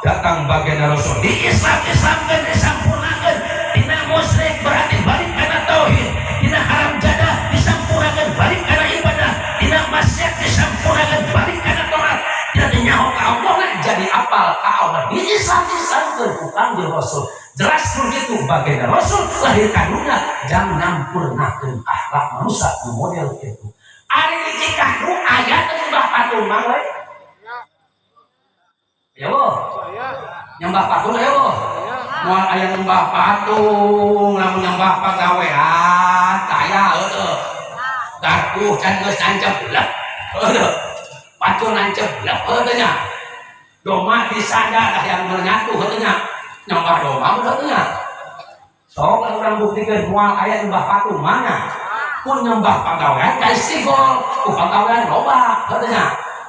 Datang baginda Rasul di Islam Islamkan disampurnakan dina musyrik berarti balik karena tauhid, dina haram jadah disampurnakan balik karena ibadah, dina maksiat disampurnakan balik karena taat, dina teu nyaho ka Allah jadi apal ka Allah di Islam Islamkan ku Kangjeng Rasul. Jelas begitu baginda Rasul lahir ka dunia jangan nyampurnakeun akhlak manusia nu model itu. Ari di Cikadu aya teu nyembah patung mang we? Ya boh, nyembah patung ya boh. Moal aya nyembah patung, lamun nyembah pagawean aya heueuh. Garpu can geus nancep lep. Heueuh. Pacul nancep lep heueuh nya. Doma disada dah yang menyatu heueuh nya. Nyembah doma heueuh nya. Sok lah urang buktikeun moal aya nyembah patung mana. Pun nyembah pagawean ka istigol, ku pagawean loba heueuh nya.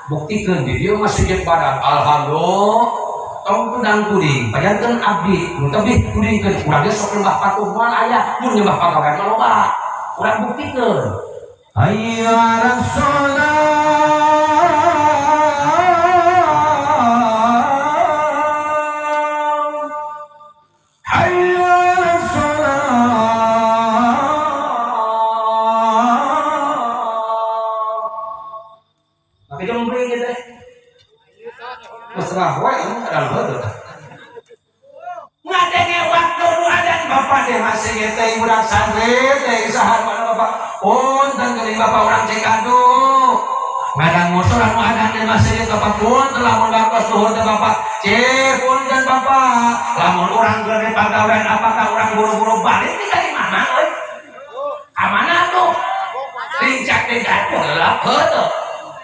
Buktikeun di dieu mah sedikit badan. Alhamdulillah. Tong tudang tuding pajanten abdi nu tebih tudingkeun urang ge sok nyembah patung moal aya mun nyembah pagawean mah loba. Urang buktikeun. Hayya 'alas shalah. Hayya 'alas shalah. Make jembring ieu teh. Mesrah wae ini ada heueuh. Ngadenge waktu nu adan bapak teh masih teh budak santri teh saha mana bapak. Punten geuning bapak urang Cikadu. Ngadang musola nu adan di masjid bapak punten lamun waktos zuhur teh bapak. Cih punten bapak. Lamun urang keur di pagawean apakah urang buru-buru balik ti dari mana euy? Ka mana tuh? Lincak-lincak gelap heueuh.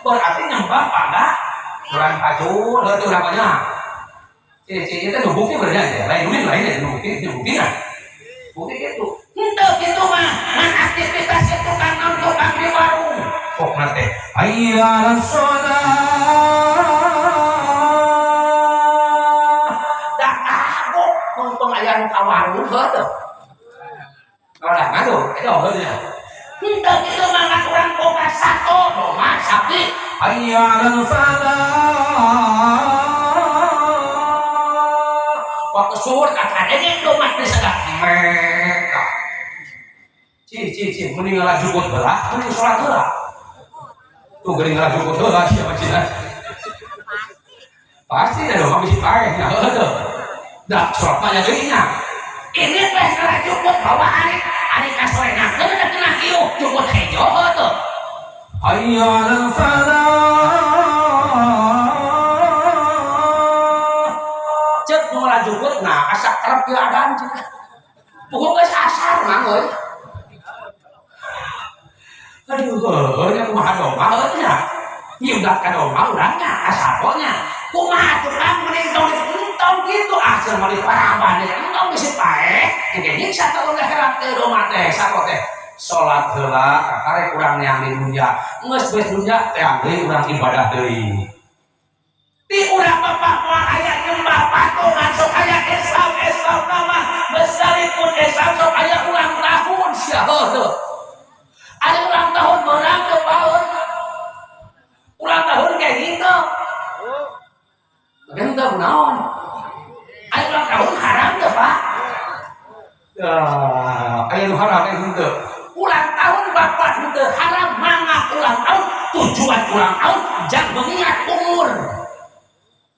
Berarti nyembah pada urang pacul heueuh urang banyak. Cih cih itu nu bukti berarti ya. Lain duit lain ya nu bukti itu bukti nah. Bukti gitu. Henteu kitu mah ngan aktivitas itu tukang tukang di warung. Pokna teh Hayya 'alas shalah. Da kagok mumpung aya nu ka warung heueuh. Kalah ngadu eta heueuh nya. Henteu kitu mah ngan urang boga sato, domba, sapi. Hayya 'alal falah. Waktu suhur kakadenge domba disegat meka. Cih cih cih mending ngalajukut heula, mending salat heula. Tuh geuning ngalajukut heula sia mah cina. Pasti dah dong, bisi paeh nya heueuh. Da salat mah nya deui nya. Ini teh ngalajukut bawa ari ari kasorenakeun da kena kieu jukut hejo heueuh. Hayya 'alal falah. Ceuk nu ngalajukut nah asa kerep ieu adan cenah. Puguh geus asar mang euy. Aduh, heueuh nya kumaha domba heueuh nya. Nyiudat ka domba urang nya asar nya. Kumaha tukang mending tong entong kitu asal mah diparaban entong bisi paeh engke nyiksa ka ulah heran teh domba teh sato teh. Salat heula kakarek urang neang di dunya. Geus beres dunya teh deui urang ibadah deui. Di urang bapak moal aya nyembah patungan sok aya Islam Islam nama sekalipun Islam sok aya ulang tahun sia heueuh. Aya ulang tahun meurang teu paeun. Ulang tahun kayak gitu. Bagian teu kunaon. Aya ulang tahun haram teu, Pak? Ya, aya nu haram aya henteu. Ulang tahun bapak henteu haram mangga ulang tahun tujuan ulang tahun jangan mengingat umur.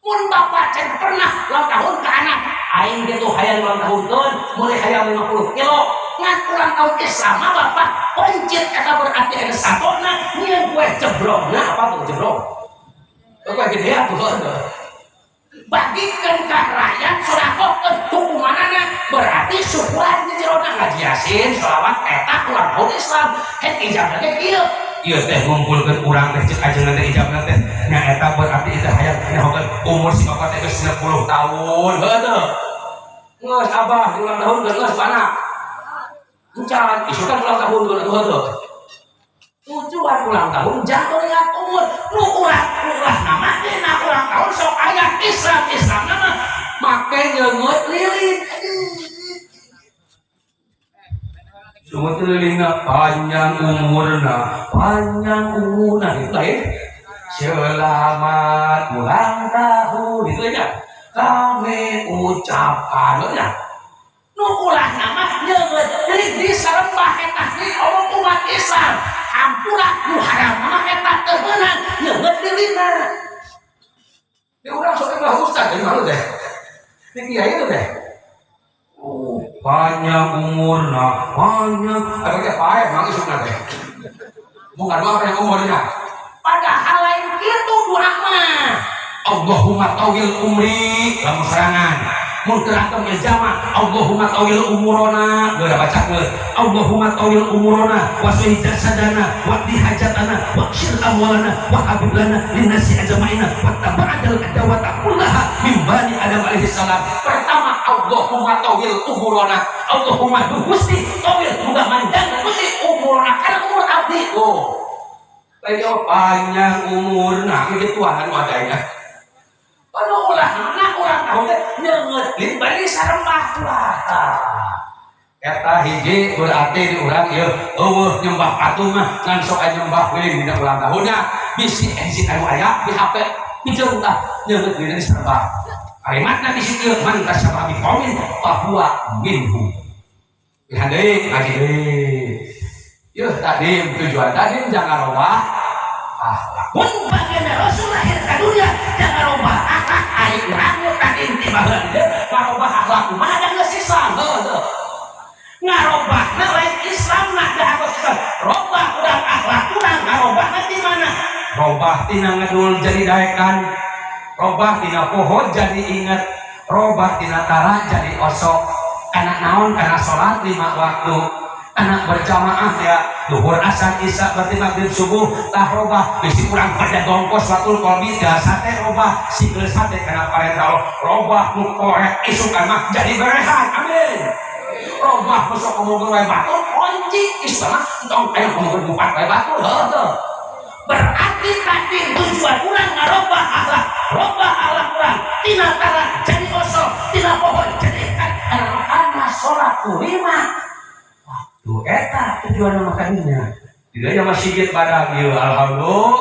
Mun bapak can pernah ulang tahun ke anak aing gitu hayang ulang tahun keun mulai hayang 50 kilo ngan ulang tahun Islam mah bapak pencit eta berarti ada satona nyieun kue jebrongna apa tuh jebrong? Kue gede atuh heueuh. Bagikeun ka rakyat sodakohkeun hukumanana berarti syukuran di jerona ngaji yasin sholawat eta ulang tahun Islam hek ijabna ge kieu. Ieu teh ngumpulkeun urang teh ceuk ajengan teh ijabna teh nya eta berarti itu hayang nyahokeun umur si bapak teh geus 90 tahun heueuh teu. Geus abah ulang tahun geus mana? Encan isukan ulang tahun geus heueuh teu. Tujuan ulang tahun jangan lihat umur nu ulah ulah nama dina ulang tahun sok aya Islam Islam nama make nyeungeut lilin. Semua lilinna panjang umurna, panjang umurna itu lain. Selamat ulang tahun itu aja. Kami ucapkan ya. Nu ulah nama nyeungeut lilin di sarembah eta di omong umat Islam. Hampura nu haram mah eta teu meunang nyeungeut lilinna. Di urang sok mah ustaz jadi malu teh. Di kiai itu teh. Oh, panjang umurna, panjang. Ada teh paeh mang isukna teh. Mun ngadoa panjang umurnya. Padahal lain kitu doa mah. Allahumma tawil umri lamun serangan. Mun keur antem ge jama, Allahumma tawil umurona, geura bacakeun. Allahumma tawil umurona wa sahih jasadana wa di hajatana wa syir amwalana wa habib lana linnasi ajmaina wa tabadal adawata kullaha min bani Adam alaihi salam. Pertama Allahumma tawil umurona, Allahumma Gusti tawil muga manjang Gusti umurona kana umur abdi. Oh. Lain panjang umurna kitu anu adanya. Anu ulah na ulang tahun tahun teh nyeungeut lilin bari sarembah ulah. Tah. Eta hiji berarti di urang ieu euweuh nyembah patung mah, ngan sok aya nyembah lilin dina ulang tahunna. Bisi edisi anu aya di HP pijeun tah nyeungeut lilin sarembah. Kalimatna di situ, man tasyabbaha biqaumin fahuwa minhum. Lihat deui, ngaji deui. Yeuh, tadi tujuan tadi jangan robah akhlak. Mun bagian Rasul lahir ka dunia jangan robah akhlak, ari urang nu tadi ti baheula dieu ngarobah akhlak kumaha da geus Islam heuh. Ngarobahna lain Islam nah da harus Islam. Robah urang akhlak urang, ngarobahna di mana? Robah tina ngedul jadi daekan. Robah tina poho jadi inget. Robah tina tara jadi osok. Karena naon? Karena sholat lima waktu. Anak berjamaah ya, duhur, asar, isya, berarti maghrib, subuh. Tah, robah bisi kurang pada gongkos waktu kolbi sate, robah single sate karena parentah Allah. Robah nu korek isukan mah jadi berehan, amin. Robah masuk ngomong wae batur kunci isukan mah entong aya ngomong bupat wae batur heuh. Berarti tadi tujuan urang ngarobah akhlak, robah akhlak urang tina tara jadi osok, tina pohon jadi ikan karena sholat lima waktu. Eta tujuan makanya tidak ya masjid pada ieu, alhamdulillah.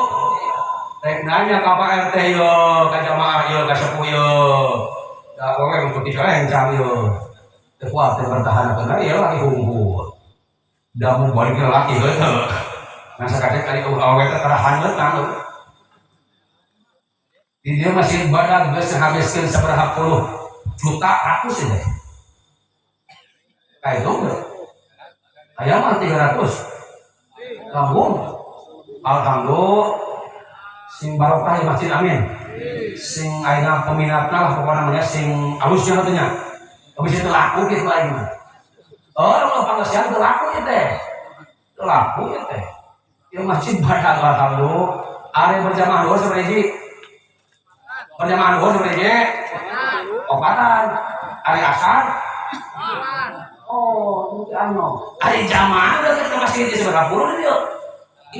Rek nanya ka Pak RT yo, ka jamaah yo, ka sepuh yo, da kowe untuk direncang yo teu kuat teu bertahan kana ieu lagi hungkul da mau balik laki heuh. Nah, sakadek kali awewe teh tara haneut kan. Di dia masih badan geus ngahabiskeun sabaraha puluh juta ratus ini. Kayak itu enggak? Aya mah 300. Lambung. Alhamdulillah. Sing barokah ya masjid, amin. Sing ayeuna peminatna lah pokoknya namanya sing alusnya katanya. Habis itu laku gitu aing mah. Oh, kalau pangesian itu laku ya teh. Itu laku ya teh. Ya masjid badan, alhamdulillah. Ari berjamaah dulu seperti berjamaah dulu seperti opatan. Ari asar. Oh, itu anu. Ari jamaah udah ke masjid di seberapa puluh dia?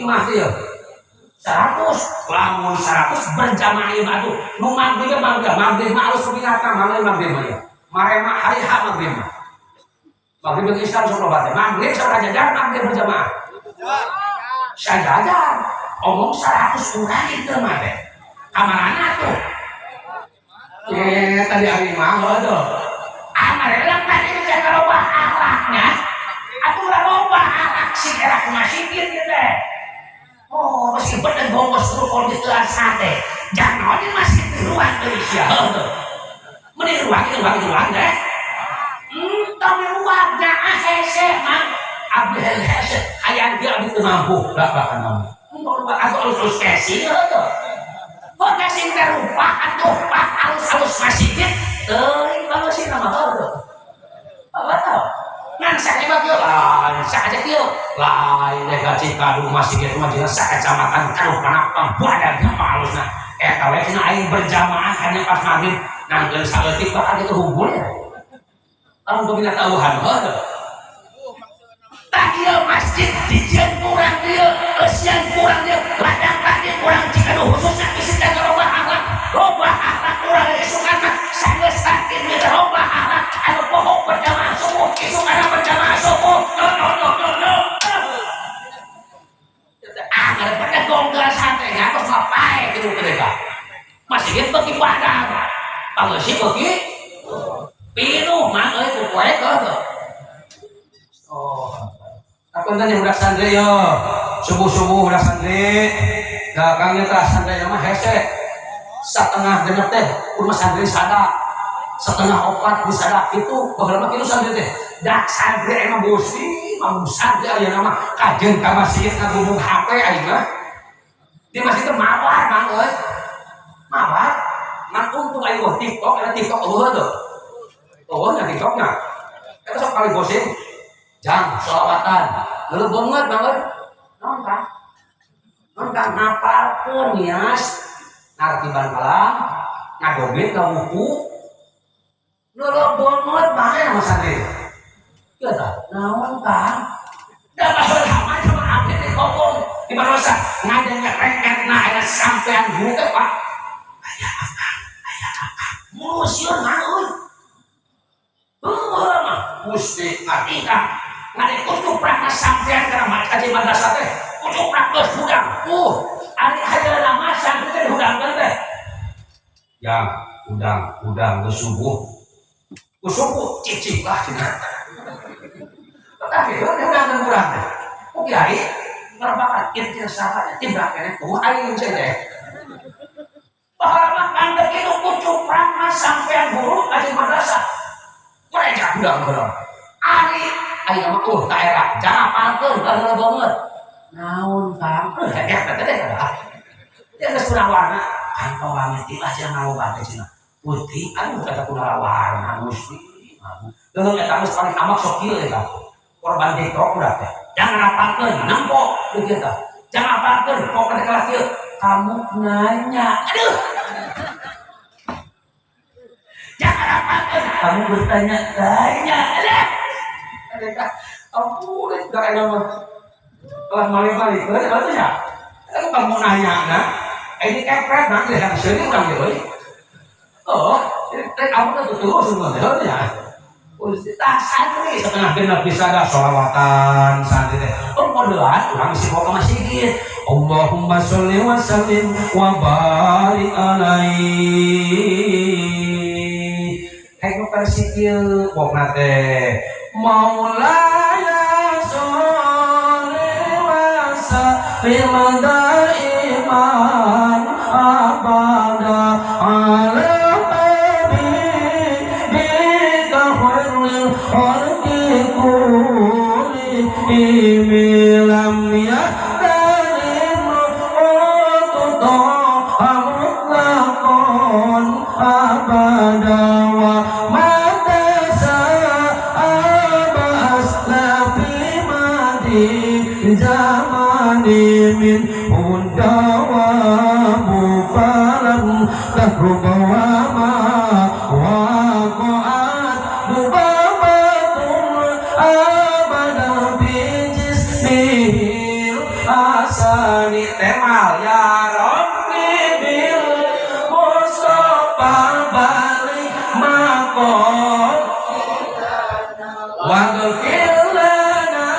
Imah dia. 100, lamun 100 berjamaah ieu mah atuh. Nu maghrib maghrib, maghrib mah alus peminatna, maghrib maghrib mah ya. Marema hari H maghrib mah. Maghrib jeung Isya sok loba teh. Maghrib sabaraha jajar maghrib berjamaah? Sajajar. Omong 100 urang itu mah teh. Kamarana tuh? Eh, tadi hari mah heuh. Amarela tadi jangan robah akhlaknya. Atuh ulah robah akhlak si era kumaha sikit ieu teh. Oh, masih bener bongkos rukun di telan sate. Jangan di masih ruang deui sia. Heuh. Meni ruang itu ruang itu ruang deh. Tong ruang nya hese mang. Abdi hese hayang dia abdi teu mampu. Lah bahkan mampu. Entong ruang atuh alus-alus kesi heuh. Kok kasih teh rupa atuh pak alus-alus masjid teuing kalau sih nama heuh. Apa tau? Ngan sakit kieu lain saja kieu. Lain deh gaji kadu masjid itu mah jelas sakecamatan kadu kana badan apa alusna. Eta we cenah aing berjamaah hanya pas maghrib nangkeun saeutik bakal kitu hungkul ya. Lamun peminat tauhan heuh. Tak ieu masjid dijieun kurang dieu, eusian kurang dieu, ladang tadi kurang jika nu khususna bisi teh robah akhlak, robah akhlak kurang isukan mah sanggeus sakin teh robah akhlak anu poho berjamaah subuh, isukan berjamaah subuh. No no no no no. Ah, daripada gonggal sate nya terus ngapain gitu mereka. Masjid beuki padang. Pangeusi beuki pinuh mah euy ku poe heuh. Oh. Aku tanya budak santri yo. Subuh-subuh budak santri. Dagangnya tah santri mah hese. 5.30 teh rumah santri sada. 3.30 di sada itu baheula mah kitu santri teh. Dak santri emang gusti, mau santri aya nama kajeun ka masjid ngagubung HP aing mah. Di masjid teh mawar mang euy. Mawar. Ngan untung aing wah TikTok, ada TikTok eueuh tuh. Eueuh nya TikToknya. Eta sok kali bosin. Jang sholawatan. Lalu banget banget. Non kan? Non kan ngapalkeun nias ngartiban kalam, ngadoget ka buku. Leuleuk banget bae sama santri. Ieu tah, naon Kang? Da baheula mah cuma abdi di kokong di madrasah ngadengerekna aya sampean guru teh Pak. Aya akang, aya akang. Mulus sieun mah. ngaji madrasah teh kucuprak geus hudang. Ari hajaran mah santri teh dihudangkeun teh. Ya, hudang, hudang geus subuh. Geus subuh cicing lah cenah. Tetapi hudangkeun urang teh. Ku kiai ngerebakan intir sahaja tibrak keneh tuh aing teh. Baheula mah kandek itu kucuprak mah sampean guru ngaji madrasah. Mereka hudang heula. Ari ayeuna mah daerah jangan apalkeun baheula banget. Naon Kang? Ya teh teh. Dia geus kurang warna. Aing kawangi tiba sia ngalobah teh cenah. Putih aduh kata kurang warna Gusti. Leuheung eta geus paling amak sok kieu eta. Korban TikTok udah teh. Jangan apalkeun nempo kieu tah. Jangan apalkeun pokokna kalah kieu. Kamu nanya. Aduh. Jangan apalkeun kamu bertanya-tanya. Aduh. Aduh. Ampun, gak enak mah. Telah maling-maling, berarti ya. Aku kamu nanya, nah. Ini kepret, nanti yang sini urang ge euy. Oh, ini kamu tuh terus semua ya. Tah santri setengah genep bisa dah sholawatan santri teh. Oh modelan urang isi bawa ke masjid. Allahumma sholli wa sallim wa barik alaihi. Kayak nu versi kieu pokna teh. Maulaya sholli wa sallim daiman abada ala habibika khairil khalqi kullihim lam yahtarim mutlaqan abada wa ma tasa'aba aslafi madi zamani min hudawamu falam tahrub wa ma waqa'at dubabatun abada fi jismihil asani temal ya Rabbi bil Mustafa balik maqam waghfir lana.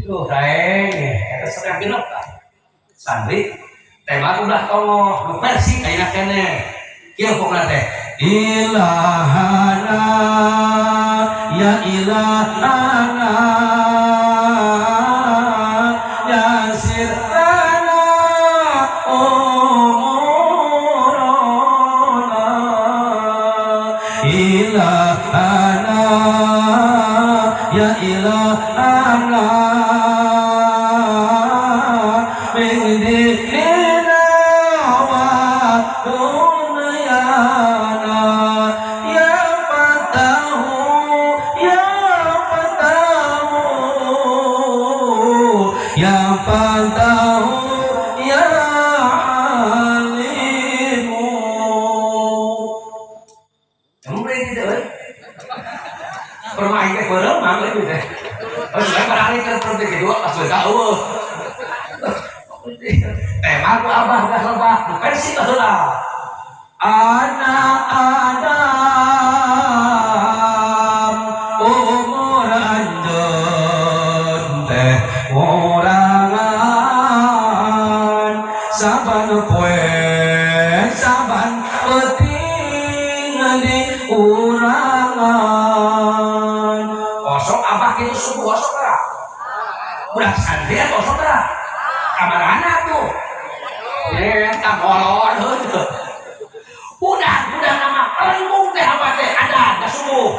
Duh, daeng, eta setengah genep tah. Santri tema ulah tongoh nu versi ayeuna keneh. Kieu pokna teh. Ilahana ya ilahana ya sirrana umurana ilahana ya ilahana min dinina wa dunyana ya fatahu ya fatahu ya fatahu ya alimu. Emang boleh gitu euy. Permain teh beureum mah euy teh. Oh, saya beralih ke seperti kedua pas udah eueuh. Tema ku abah dah lebah, nu versi baheula. Anak Adam umur anjeun teh ngurangan saban poe saban peuting di urangan. Osok abah kitu subuh osok teh. Budak santri atuh osok teh. Kamarana tuh. Eta molor heuh. Udah nama pelengkung teh abah teh ada da subuh.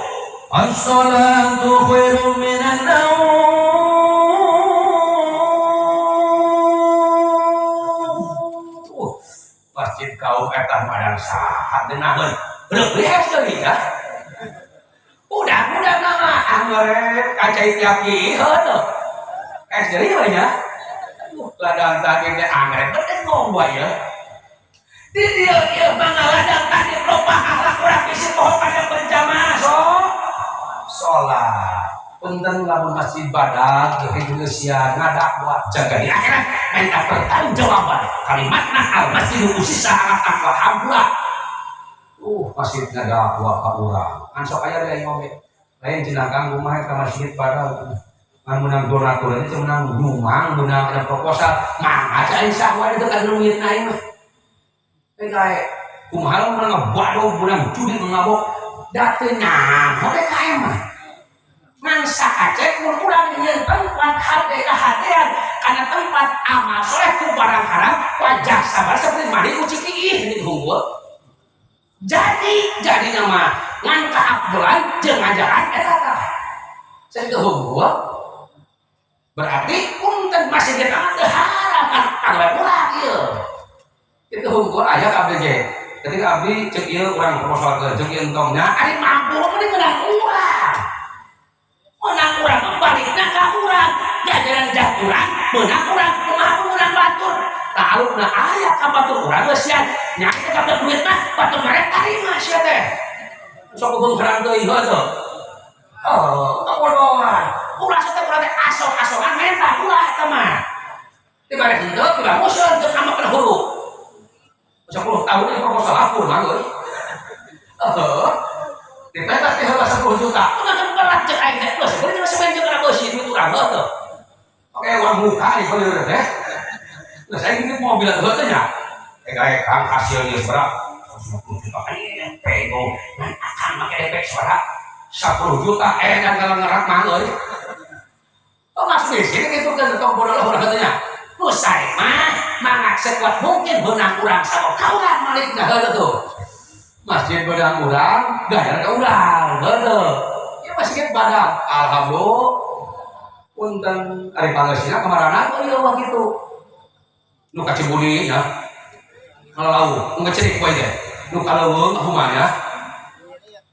As-salatu khairum minan naum. Masjid kaum eta madang saha geunaheun. Beureuh beres deui ya. Udah nama angeur kacai tiap ieu tuh. Es deui we nya. Aduh, ladang tadi teh angeur bedengong wae ya. Di dieu ieu mah ngaladang tadi loba akhlak urang bisi poho kana berjamaah so. Salat. Punten lamun masjid badag di Indonesia ngadak buat jaga di akhirat minta pertanggungjawaban kalimatna al masjid usisa ala taqwa hampura. Masjid ngadakwah ka urang. Kan sok aya deui ngombe. Lain cenah Kang kumaha eta masjid padahal ngan meunang donatur teh meunang nyumang, meunang ada proposal. Mangga aing sah wae teu kana duit aing mah. Teh kae kumaha lamun meunang ngabadog, meunang judi ngabok, da teu nyaho teh ka aing mah. Ngan sakacek mun urang nyieun tempat hade kahadean kana tempat amal soleh ku barang haram wajah sabar seperti mandi ku cikiih gitu hungkul. Jadi jadinya mah ngan kaafdolan jeung ngajaran eta tah. Sakitu hungkul. Berarti punten masih kita mah teu haram kan pagawe urang ieu. Kitu hungkul aya ka abdi ge. Ketika abdi cek ieu urang proposalkeun cek ieu entong nya ari mampu mah meunang urang. Meunang urang mah balikna ka urang. Jajaran jah urang meunang urang kumaha meunang batur. Talukna aya ka batur urang geus sia. Nya teh ka duit mah batur mere tarima sia teh. Sok beungharang teuing heuh teu. Oh, kabodohan. Ulah teh urang teh asong-asongan menta ulah eta mah. Dibare henteu dibanguseun teu amak kana huruf. 10 tahun ini proposal akur mah euy. Heeh. Dipetak teh heula 10 juta. Udah kan berat cek aing teh. Geus bener semen jeung kana beusi duit urang heuh teu. Oke, uang muka nih bener teh. Nah, saya ini mobil heuh teh nya. Eh gae Kang hasil ieu sabaraha? 10 juta. Pego. Ngan akang make efek sabaraha? 10 juta eh kan kalau ngerak mah euy. Oh masuk di sini gitu kan tong bodoh lah urang katanya. Nu sae mah mangga sekuat mungkin beunang urang sama kauran malikna heuh tuh. Masjid beunang urang, gaya ka urang, heuh. Ieu masjid badak. Alhamdulillah. Punten ari pangeusina kamarana euy eueuh kitu. Nu ka Cibuni nya. Ngalalau, nu ngecerik wae teh. Nu ka leuweung kumaha nya.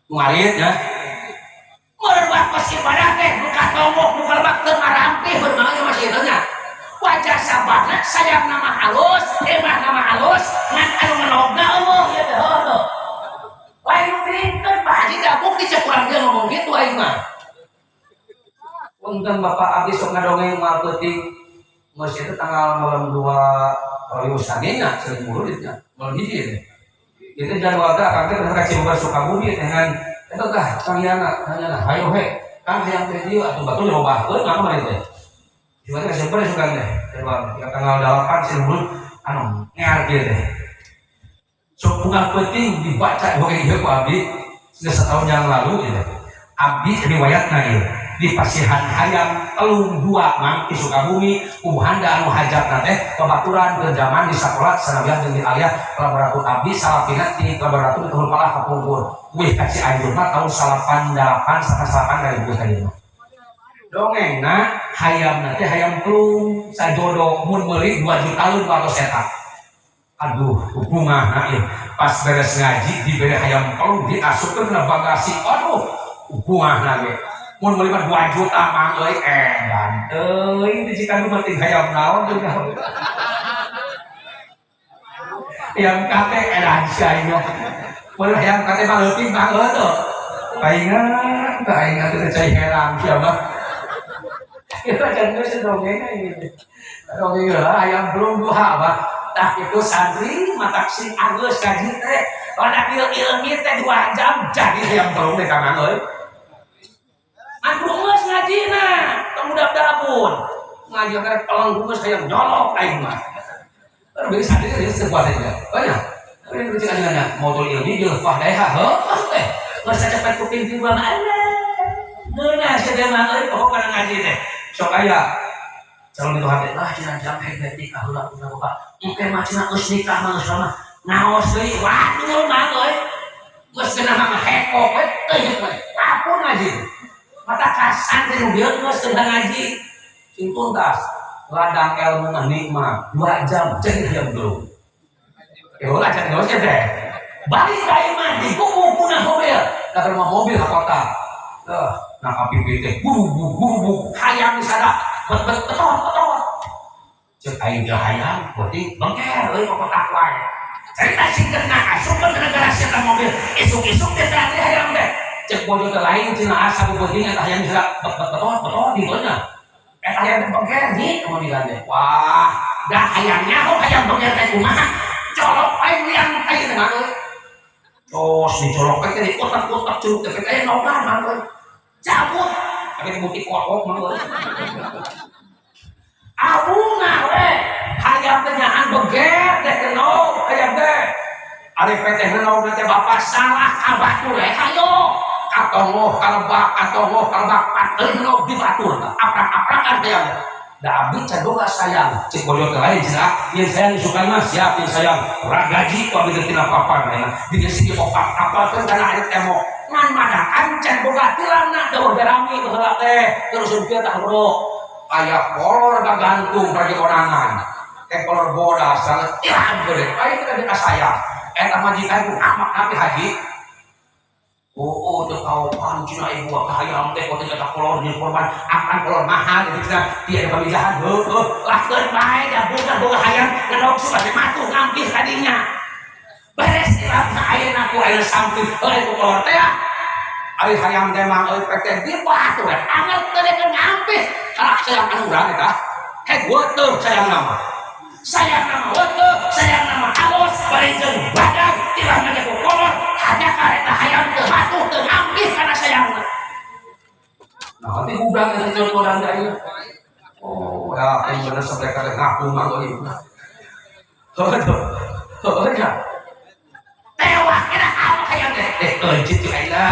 Nu ngarit nya. Meureun waktos ibadah teh nu katombok nu kalebak teu ngarampih beunang masjid nya. Wajah sabana sayang nama halus, emah nama halus, ngan anu ngenogna eueuh ieu teh heuh teu. Lain nu diringkeun Pak Haji da bukti cek urang dia ngomong gitu aing mah. Punten Bapak abdi sok ngadongeng moal peuting. Geus itu tanggal malam 2 Rabiul Tsani nya sering murid nya, malam hiji teh. Itu jadwal teh akang teh ka Cibubur Sukabumi teh ngan eta tah Kang Yana, Kang Yana hayo he. Kang hayang teh dieu atuh batur dirobahkeun mah kamari teh. Cuma teh Desember sugan teh, jadwal teh tanggal 8 sering anu ngear kieu teh. Sok bunga penting dibaca oge ieu ku abdi sudah setahun yang lalu gitu. Abdi riwayatna ieu di pasihan hayam telung dua mang di Sukabumi kubuhanda anu hajatna teh babaturan ke zaman di sakola sanawiah jeung di aliyah laboratorium abdi salapina ti laboratorium tahun kalah kapungkur wih ka Cianjur mah tahun 88 sampai 8 dari ka dieu mah dongengna hayamna teh hayam telung sajodo mun meuli 2 juta leuwih atau eta. Aduh, bungahna ieu. Pas beres ngaji dibere hayam telung diasupkeun kana bagasi. Aduh, bungahna ge. Mun meuli mah 2 juta mang euy edan teuing di Cikandung mah ting hayam naon teu naon. Hayam kate edan sia ieu. Mun hayam kate mah leutik mah euy teu. Paingan, paingan teh cai herang sia mah. Itu aja geus dongeng ieu. Dongeng heula hayam belum dua mah. Tah itu santri matak sing anggeus ngaji teh. Rada ilmi teh 2 jam jadi hayam telung teh ka mang euy. Atuh geus ngajina, tong budak-dabun. Ngaji karek peleng geus hayang nyolok aing mah. Baru beri santri teh sebuah teh. Banyak. Tapi ini cek ajenganna, motor ilmi jeung fahdeha heuh teh. Geus sacepet kuping tiba mana. Ngeunah sia teh mah euy pokok kana ngaji teh. Sok aya calon itu hati lah cenah jam hebat nikah heula punya bapak. Engke mah cenah geus nikah mah geus mah. Naos deui waduh mah euy. Geus geunah mah hekok we teuing we. Lapun ngaji. Mata kasantri nu bieu geus teu ngaji. Sing tuntas. Ladang ilmu mah nikmat 2 jam jadi jam belum. Ya ulah can geus teh. Balik ka imah diguguk kuna mobil. Da mah mobil ka kota. Eh, nah api teh gurubuk gurubuk hayam sada bet bet betot betot. Cek aing ge hayam berarti bengker euy ka kota wae. Cerita singkatna asupkeun kana garasi eta mobil. Isuk-isuk teh teh hayam teh. Cek bojo teh lain cenah asa beuting eta hayam sada bet bet betot betot gitu nya. Eta hayam teh bengker nyi mobilan teh. Wah, dah hayam nyaho hayam bengker teh kumaha? Colok aing liang tai teh mah euy. Tos dicolok teh di kotak-kotak curug teh aya nogan mah euy. Cabut. Tapi dibukti kuat mah euy. Abunga we. Hayam teh nyahan beger teh kenog hayam teh. Ari teh ngenog teh bapak salah ka batur we hayo. Katongoh kalebak, katongoh kalebak, pateun ngenog di batur. Aprak-aprakan hayam. Da abdi can boga sayang. Cek bojo teh lain cenah. Yen sayang isukan mah siap yen sayang. Ragaji ku abdi teh tina papan ayeuna. Di dieu sigi opat apalkeun kana aya tembok. Ngan madakan can boga tilamna deuh berami baheula teh. Terus kieu tah bro. Aya kolor gagantung bagi konangan. Teh kolor bodas sangat tilam geureun. Aya kita dina sayang. Eta majikan ku amak nabi haji. Oh, teu kaopan cina ibu hayam teh kok teh kolor di korban akan kolor mahal gitu cenah dia ada pamijahan heueuh lah keun bae da bukan boga hayam ngenog suka teh matuh ngampih kadinya beres tilam ka ayeuna ku aya samping heueuh ku kolor teh ari hayam teh mah euy teh di batu we anget teh keur ngampih kalak sayang anu urang eta hek weuteung sayang nama weuteung sayang nama alus bari jeung badag tilam teh ku kolor hanya kareta hayam teu matuh teu ngampih kana sayangna. Nah, nanti budak yang kecil orang dari. Oh, ya, yang bener sampai kata ngaku mah euy. Heuh, heuh ya. Tewak kira awak hayam teh. Teh pencit jeung ayeuna.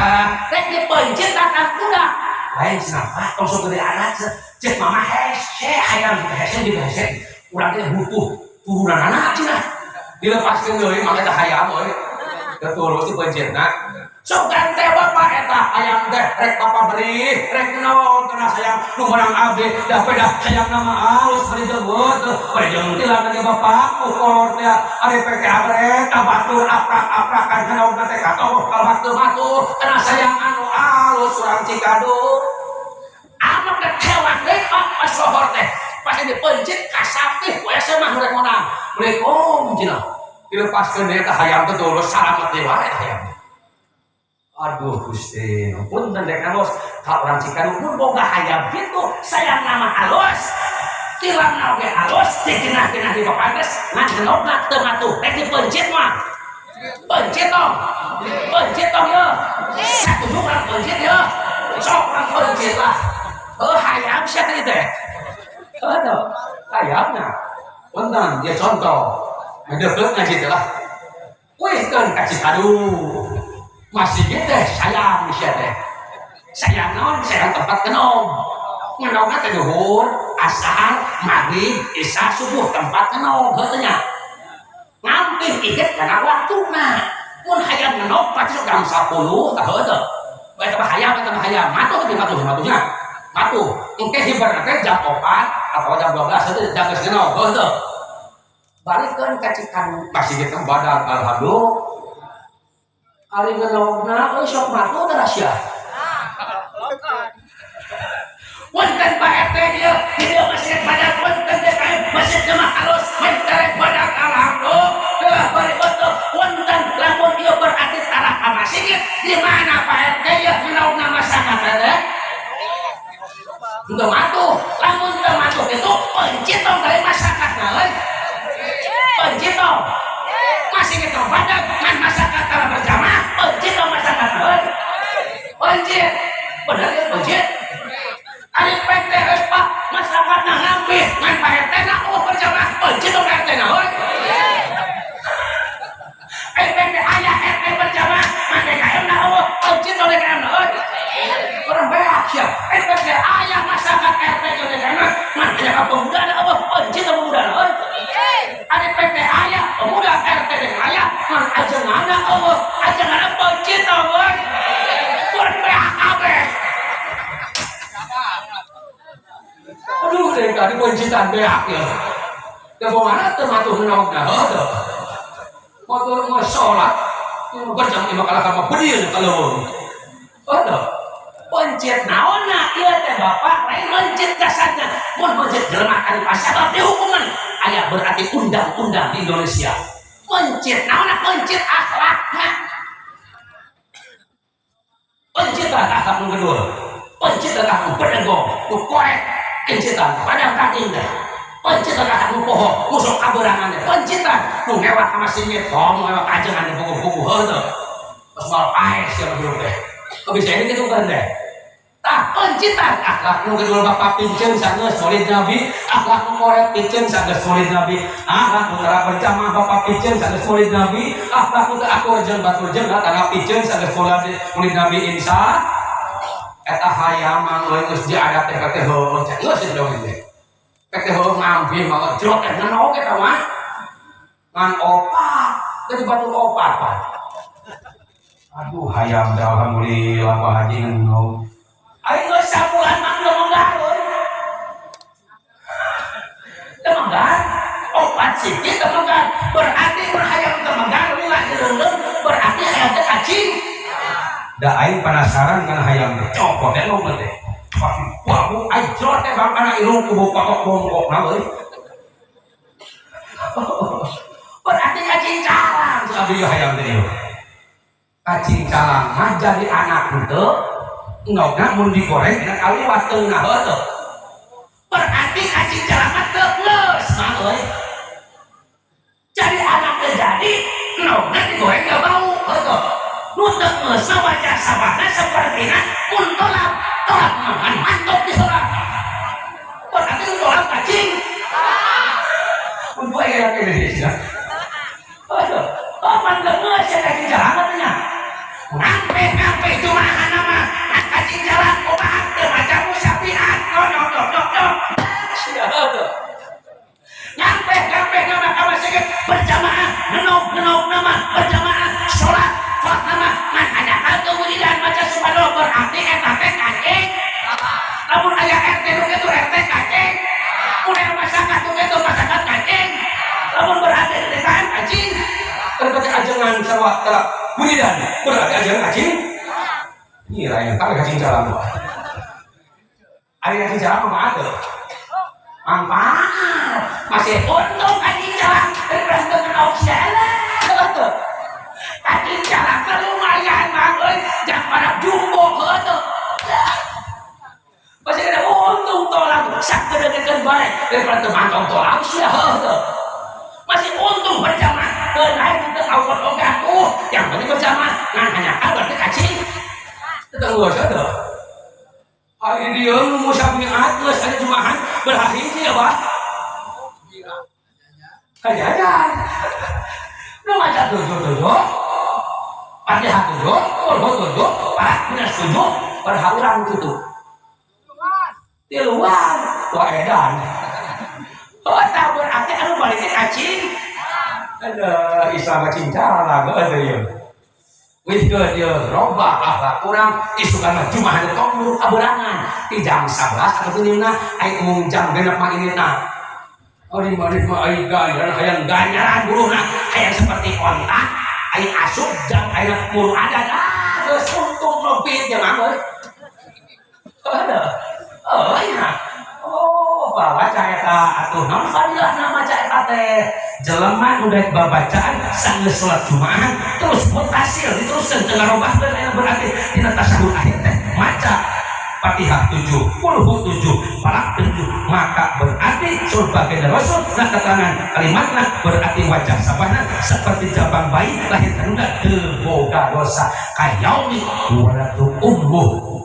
Rek dipencit datang kuda. Lain cenah, ah tong sok gede anak cek mama hese hayam hese juga hese. Urang teh butuh turunan anak cenah. Dilepaskeun deui mah eta hayam euy. Betul, itu pencetna. Sugan teh bapak eta hayam teh rek bapak beri, rek naon kana sayang nu menang abdi, dah pedah sayang nama alus beri jeuweut, beri jeung tilang teh bapak ku kolor teh ari peke abrek ka batur aprak-aprakan kana teh katoh kalbak teu matuh kana sayang anu alus urang Cikadu. Amak teh tewak deui Pak pas lohor teh. Pas dipencit kasapih we mah rek menang. Assalamualaikum cenah. Dilepaskeun deui teh hayam teh terus salamet deui wae hayam. Aduh Gusti, punten dek alus ka urang Cikadu mun boga hayam kitu sayang nama alus. Tilamna oge alus digenah-genah di papantes ngan genogna teu matuh rek dipencit mah. Pencit tong. Pencit tong ye. Satuju urang pencit ye. Sok urang pencit lah. Heuh hayam sia teh teh. Heuh teu. Hayamna. Punten dia contoh. Deukeut ngaji teh lah. Wih kan ka Cikadu. Masih gitu sayang sia teh. Sayang naon? Sayang tempat kenom. Ngenomna teh duhur, asar, maghrib, isya, subuh tempat kenom heuh teh nya. Ngampih ieu kana waktuna. Mun hayam ngenom pasti sok jam 10 tah heuh teh. Bae teh hayam eta mah hayam, matuh teh matuh matuhnya. Matuh. Engke hibarna teh jam 4 atau jam 12 heuh teh jam geus ngenom heuh teh. Balikeun ka Cikadu masih gitu badan alhamdulillah. Ari ngenogna euy sok matuh teh sia. Wonten Pak RT ieu, di dieu masjid badak wonten DKM masjid mah halus menterek badak alhamdulillah bari betul wonten lamun ieu berarti tarah ka masjid di mana Pak RT ieu ngenogna masyarakat teh? Teu matuh, lamun teu matuh itu pencit tong dari masyarakat euy. Pencit tong. Masih gitu badak ngan masyarakat tara berjamaah pencit tong masyarakat euy. Pencit. Bener ya pencit. Ari PT Pak masyarakat na ngampih ngan Pak RT na oh berjamaah pencit dong RT na euy. Ari PT aya RT berjamaah ngan DKM na oh pencit dong DKM na euy. Orang beak sia. Ari PT aya masyarakat RT jeung DKM na ngan aya ka pemuda na oh pencit dong pemuda na euy. Ari PT aya pemuda RT DKM aya ngan ajenganna eueuh ajenganna pencit dong euy. Orang beak kabeh. Aduh, dari tadi pencitan beak ya. Da mana teu matuh naon heuh teu. Motor mah salat, berjam lima kalah kama bedil kalau. Heuh teu. Pencit naonna ieu teh bapak lain mencit kasarna. Mun mencit jelema tanpa sabab dihukuman. Aya berarti undang-undang di Indonesia. Mencit naonna mencit akhlakna. Pencit akhlak nu gedul. Pencit akhlak nu bedegong, nu korek. Pencitan padang kating teh. Pencitan akhlak nu poho, nu sok kaberangan teh. Pencitan nu ngewak ka masjid, tong ngewak ajengan teh puguh-puguh heuh teu. Terus mal paes ya hirup teh. Bisa ini kitu kan teh. Tah pencitan akhlak nu kedua bapak pincen sanggeus maulid Nabi, akhlak nu moret pincen sanggeus maulid Nabi, akhlak nu tara berjamaah bapak pincen sanggeus maulid Nabi, akhlak nu teu akur jeung batur jeung tara pincen sanggeus maulid Nabi insya eta hayam mah euy geus diadat teh teh heueuh cek geus dong teh. Teh heueuh ngambil mah jrot teh ngenog eta mah. Ngan opat, teh batur opat Pak. Aduh hayam dah alhamdulillah Pak Haji ngenog. Aing geus sabulan mah teu menggar euy. Teu menggar. Opat siki teu menggar. Berarti mun hayam teu menggar lila direungeun berarti hayam teh kacing. Da aing penasaran kana hayam teh. Copot teh nu teh. Pasti babu aing jrot teh bang kana irung kubu kotok bongkokna euy. Berarti kacing calang abdi hayam teh ieu. Kacing calang mah jadi anak henteu. Endogna mun digoreng dina kaliwat teunah heueuh. Berarti kacing calang mah teu geus mah euy. Jadi anak teh jadi endogna digoreng gak bau heueuh. Nu teu geus mah wajah sabana sapertina mun tolak tolak mah mantap di heula. Berarti nu tolak kacing. Mun dua aya Indonesia. Aduh, oh pan geus ya kacing calang mah nya. Ngampe-ngampe jumahan nama kacing jalan kumaha teu maca musabiat no no no no no. Ngampe-ngampe nama ka masjid berjamaah ngenog-ngenog nama berjamaah salat salat nama ngan hanya teu wiridan maca subhanallah berarti eta teh kacing. Lamun aya RT nu kitu RT kacing. Mun aya masyarakat nu kitu masyarakat kacing. Lamun berarti DKM kacing. Berarti ajengan sarua tara wiridan berarti ajengan kacing. Ngira yang tahu kacing jalan mah. Ari kacing jalan mah ada. Manfaat. Masih untung kacing jalan daripada dengan oksigen. Kacing jalan mah lumayan mah euy, jangan pada jumbo heueuh. Masih ada untung tolak sakedeungeun barek daripada teu mantong tolak sia heueuh. Masih untung berjamaah. Lain teu awal oge atuh, yang penting berjamaah. Ngan hanya berarti kacing. Teu geus atuh. Hari dia nu musabiat geus aya jumahan berhari ya, Pak. Kajajan. Nu maca tujuh tujuh. Fatihah tujuh, Qul tujuh, Falaq bener tujuh, berhauran kitu. Tiluan, wah edan. Oh, tak berarti anu balik kacing. Ada Islam kacing calang, ada ya. Wih ke dia robah akhlak kurang isukan mah jumahan tong buru kaberangan di jam 11 atau lima ai umum jam genep mah ini na. Oh di mana mah ai ganjaran hayang ganjaran buruhna hayang seperti onta ai asup jam ai buru adat ah geus untung lebih ya mah euy. Ada. Oh iya. Oh, baca eta atuh naon fadilahna maca eta teh. Jelema nu daek babacaan sanggeus salat Jumahan terus mutasil diteruskeun teu ngarobahkeun aya berarti dina tasyahud akhir teh maca Fatihah 7, Qulhu 7, Falaq 7, maka berarti surga baginda Rasul nah keterangan kalimatna berarti wajah sabana seperti jabang bayi lahir kanunda teu boga dosa kayaumi walatu ummuh.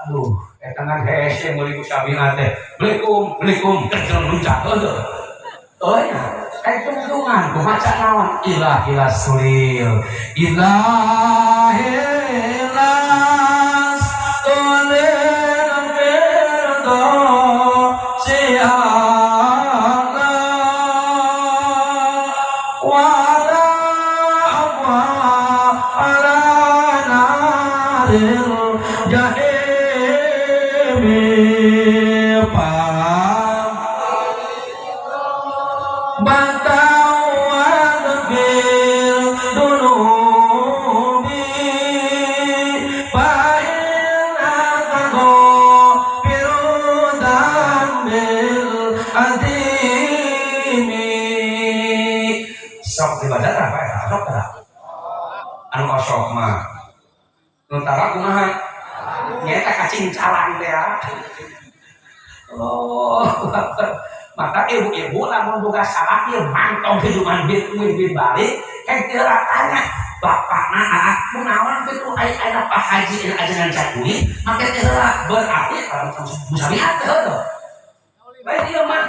Aduh, eta ngan hese meuli ku sabina teh. Assalamualaikum, assalamualaikum, kerjel luncat heueuh. Oh ya, kayak tungtungan, ku maca naon? Ilahi sulil, ilahi sulil firdo si ala wala ala naril jahimi batawad bil dunubi fa innaka ghafiru dzambil azimi. Sok dibaca apa ya? Sok tara. Anu osok mah. Nu tara kumaha? Nyaeta kacing calang teh. Oh, maka ibu-ibu lamun boga salah ieu mantong hidupan bit balik kayak teu tanya Bapakna aa kunaon kitu aya Pak Haji ajengan cakui make teh heula berarti musabiat teh heuh. Baik ieu mah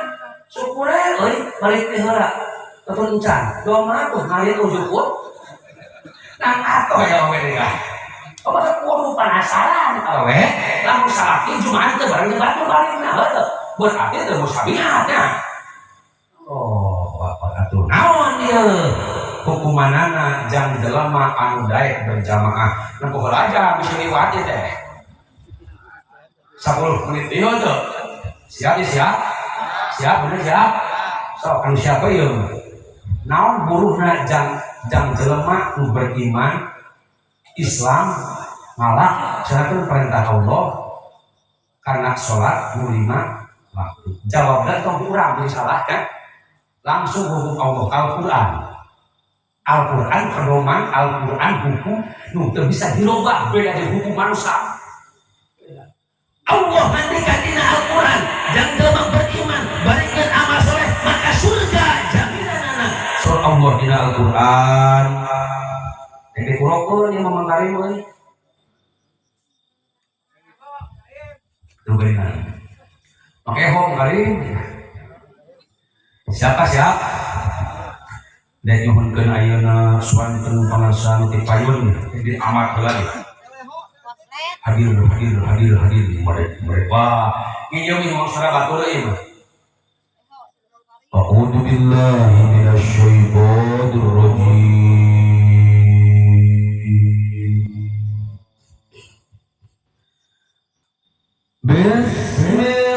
syukur euy balik teh heula. Tetun encan. Doma tuh ngalir ujukut. Nang atoh ya we ya. Masa kudu penasaran awe lamun salaki jumaan teh bareng batu balikna heuh. Berarti teh musabiat nya. Oh, bapak atuh naon ieu? Hukumanana jang jelema anu daek berjamaah. Nempo heula aja bisa liwat ieu teh. 10 menit ieu teh. Siap siap? Siap bener siap? Sok anu siapa ieu? Naon buruhna jang jelema nu beriman Islam ngalaksanakeun perintah Allah karena salat nu 5 waktu. Jawabna tong urang disalahkan. Langsung hukum Allah Al-Qur'an. Al-Qur'an pedoman, Al-Qur'an hukum nu teu bisa dirubah beda jeung hukum manusia. Allah ngandikan dina Al-Qur'an, jang jelema beriman barikeun amal soleh maka surga jaminanana. Surah Allah dina Al-Qur'an. Dede kurokeun ieu Mamang Karim euy. Rugeuna. Make hong Karim. Siapa siap? Dan nyuhunkeun ayeuna suanten pangarsa ti payun di amat heula. Hadir hadir hadir hadir merek wah ieu mah suara batur ieu mah. A'udzu billahi minasyaitonir rajim. Bismillahirrahmanirrahim.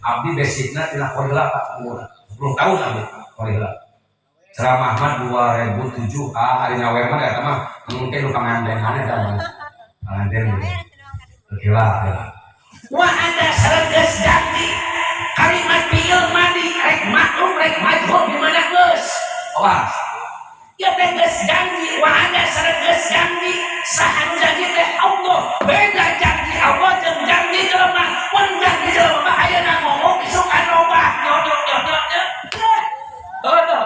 Abdi basicna tina Korila Pak 10 tahun abdi Korila. Ceramah mah 2007 ah ari nyawer mah eta mah mungkin nu pangandengan eta mah. Panganden. Gila. Wa ada sareng geus janji kalimat fiil madi rek maklum rek majhul di mana geus. Awas. Ya teh geus janji wa ada sareng geus janji saha nu janji teh Allah. Beda janji Allah jeung janji jelema. Mun janji jelema ayeuna ngomong isuk anu robah nyonyok nyonyok. Heuh.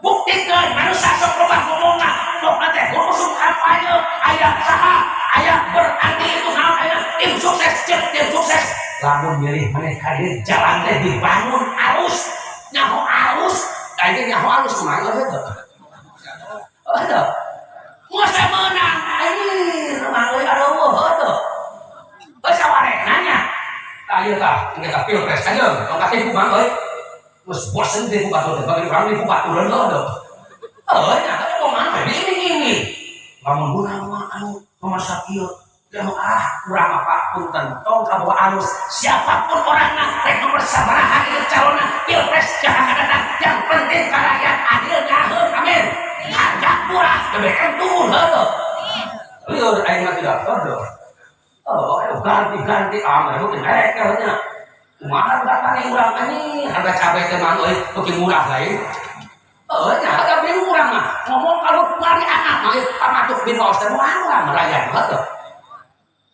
Buktikeun manusia sok robah ngomongna. Pokna teh usum kampanye aya saha aya berarti itu naon aya tim sukses cek tim sukses. Lamun milih maneh hadir jalan teh dibangun alus. Nyaho alus, aya nyaho alus kumaha heuh. Heuh. Masa menang anjir mah euy aduh heuh. Geus sawarehna nya. Tah ieu tah, engke tah pilpres aja, tong katipu mah euy. Geus bosen teh ku batur teh, bagi urang nipu baturan heuh. Heuh nya teh kumaha diiming-iming. Lamun urang mah anu masa kieu, ah urang apa punten tong kabawa arus. Siapapun orangna rek nomor sabaraha ieu calonna pilpres jangan akan datang. Yang penting ka rakyat adil nyaheun amin. Harga murah BBM turun heuh. Lieur aing mah tidak heuh. Oh, ayo ganti-ganti ah mah teu rek nya. Kumaha harga tani urang anjing, harga cabe teh mah euy beuki murah lain. Heuh nya harga Minggu urang mah ngomong kalau mari anak mah pamatuk bin waos teh moal urang rakyat heuh.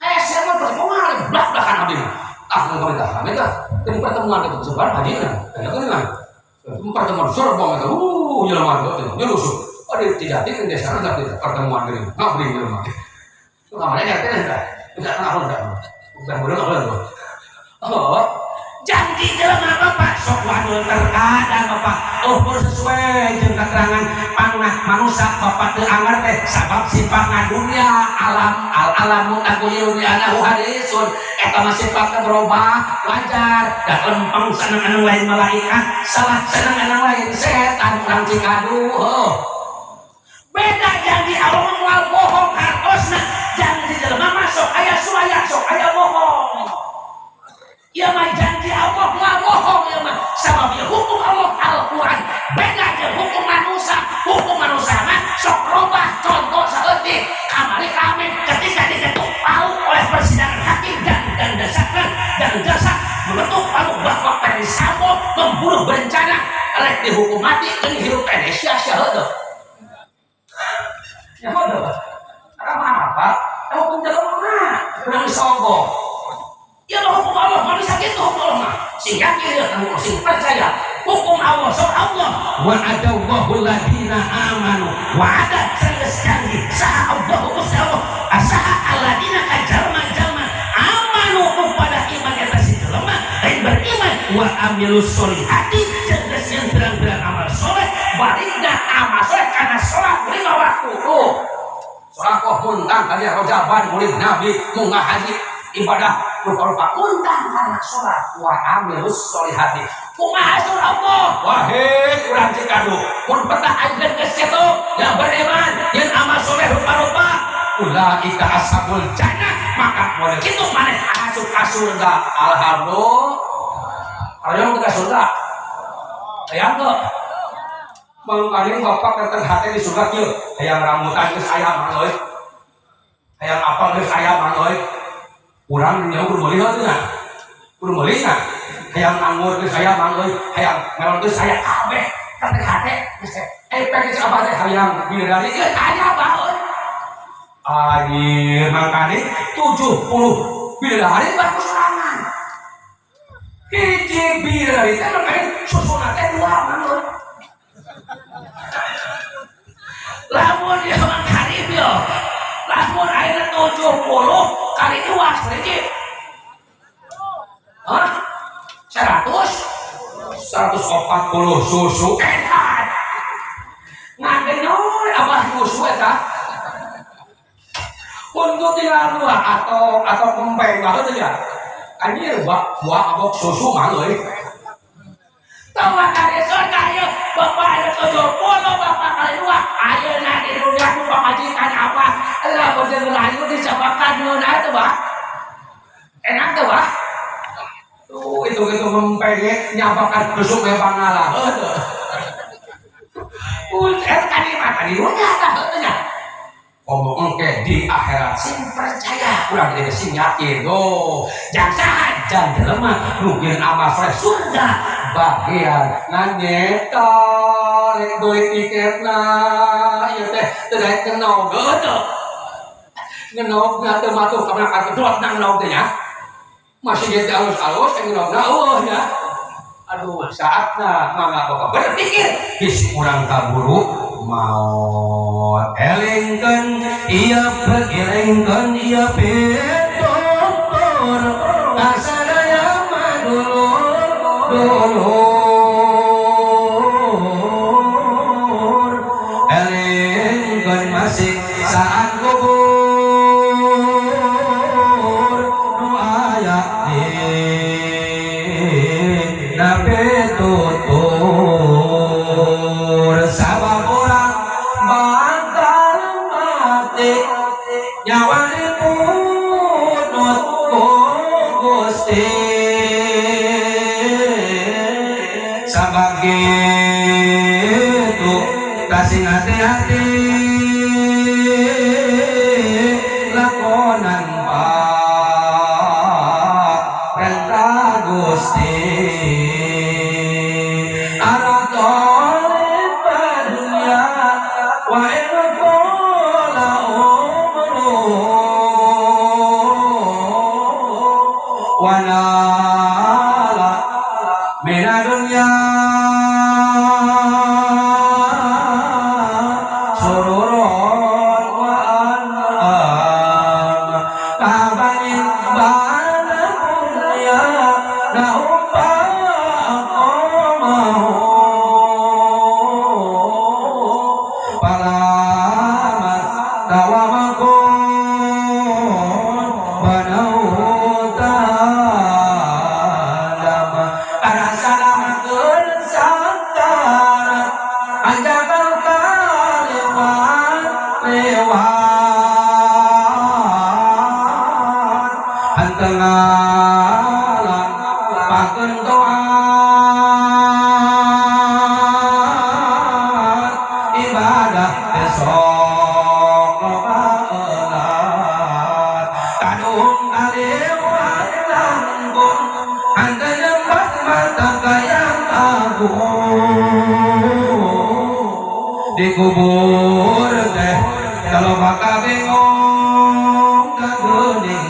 Hese mah terus moal blak-blakan abdi mah. Ah, ngomong kita, kami teh di pertemuan itu sebar haji na. Ya kan pertemuan sorbong itu, jelema itu, nyelusup. Oh, di Cijati di desa ada pertemuan gini, ngabri jelema. Itu kamarnya ngerti enggak? Enggak kenapa enggak? Bukan bodoh enggak. Oh, janji jelema Bapak sok wadul terkadang Bapak ukur sesuai jeung keterangan pangnah manusia Bapak teu anger teh sabab sifatna dunia alam al alamu taghayyur bi anahu hadisun eta mah sifatna berubah wajar da lempeng seneng anu lain malaikat salah seneng anu lain setan urang cikadu. Oh. Beda janji Allah moal bohong hartosna janji jelema mah sok aya suaya sok aya bohong. Ieu mah janji Allah moal bohong ieu mah sabab ieu hukum Allah Al-Qur'an beda jeung hukum manusia. Hukum manusia mah sok robah. Contoh saeutik kamari kami ketika diketuk palu oleh persidangan hakim dan desakan dan jasa mengetuk palu bahwa Ferdy Sambo membunuh berencana rek dihukum mati ini hirup keneh sia-sia heueuh ya heueuh. Karena apa? Hukum jelema mah urang sogok. Ya mah hukum Allah mah bisa gitu hukum Allah mah. Sing yakin ya kamu sing percaya hukum Allah so Allah wa'adallahu ladina amanu wa'ada sanggeus janji saha Allah Gusti Allah asaha alladina ka jalma-jalma amanu kepada iman eta si jelema lain beriman wa amilus solihati jeung geus yang terang-terang amal soleh barina amal soleh karena sholat lima waktu. Oh, sedekah muntang kali rojaban murid nabi munggah haji ibadah rupa-rupa muntang karena sholat wa amilus solihati kumaha sur Allah wahai urang Cikadu mun petah ayeuna geus kitu yang beriman yang amal soleh rupa-rupa ulaika ashabul jannah maka boleh kitu maneh asup ka surga. Alhamdulillah. Hoyong ke surga hayang teu? Mangkaning bapak kerten hate di surga kieu hayang rambutan geus aya mang euy, hayang apel geus aya mang euy. Urang dunya kudu meuli heuh nya, kudu meuli nya. Hayang anggur geus aya mang euy, hayang melon geus aya kabeh kerten hate geus pengen si abah teh hayang bidadari geus aya bae. Anjir, mangkaning 70 bidadari bagus sorangan hiji bidadari teh mangkaning susuna teh dua mang euy. Lamun dia mangkaning yo lamun ayeuna 70 kali 2 hiji. Hah? 100? 140 susu edan. Ngagenyor abah susu eta. Untuk tinggal dua atau kempeng banget ya. Anjir buah buah abok susu mah euy. Tawa kali surga yuk bapak ada 70 bapak kali 2 ayeuna di dunia ku pamajikan apa lah jeung rayu dicabakan ngeunah teu bah enak teu bah tuh itu gitu mempenge nyabakan besuk we pangalah heuh pun eta kalimat tadi dunia tah heuh nya ngomong engke di akhirat sing percaya urang jadi sing yakin. Oh, jangan saha jan jelema nu amal soleh surga bagian ngan nyeta rek duit tiketna ieu teh teu daek ngenog teu ngenog teu matuh ka mana kartu nang ngenog teh nya masih ge teh alus-alus ngenogna eueuh nya. Aduh, saatna mangga bapak berpikir bisi urang kaburu maut. Elingkeun ieu elingkeun ieu pitutur kasadaya madulur dulur elingkeun masih saat kubur nu aya dina pitutur sabab urang bakal mati nyawa dipunut ku Gusti sabab kitu kasih hati-hati lakonan parentah Gusti arah tolib dunia. wa nala minadunya sururon wa an'am kabanin balakunya naumpa aqamahu palamas tawamakun banauta salamatun sakarat anjamal kalewat lewat antengalan pakentoan ibadah besok lobaelat kadung kalewat langkung antenembah mata kayang agung dikubur teh kalau bakal bingung kaguning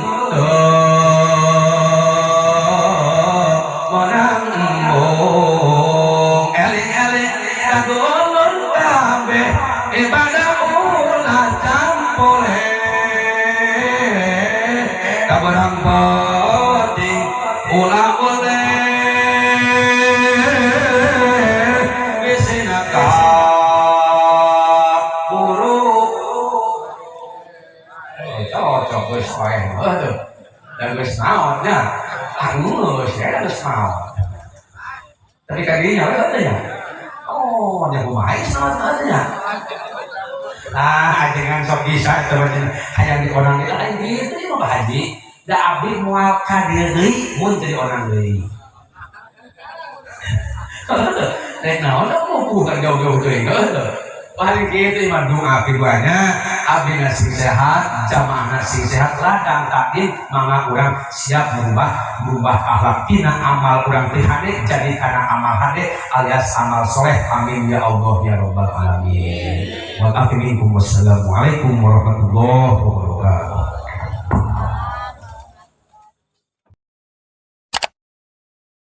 monang embung eling-eling kagulun kabeh ibadah ulah campure kabarang penting ulah oleh wisina kaburu cocok geus wae heuh dan geus naon nya geus ya geus naon tapi kadinya we teh nya oh nya kumaha geus naon teh nya nah ajengan sok bisa eta mah hayang di onang deui lain gitu ieu mah Pak Haji da abdi moal ka dieu deui mun teu di onang deui rek naon da pupuh kan jauh-jauh teuing heuh paling gitu mah doa keduanya abdi nasi sehat jamaah nasi sehat ladang takdim mangga urang siap merubah akhlak tina amal urang teh hade jadi kana amal hade alias amal soleh. Amin ya Allah ya rabbal alamin. Wal akhir minkum, wassalamualaikum warahmatullahi wabarakatuh.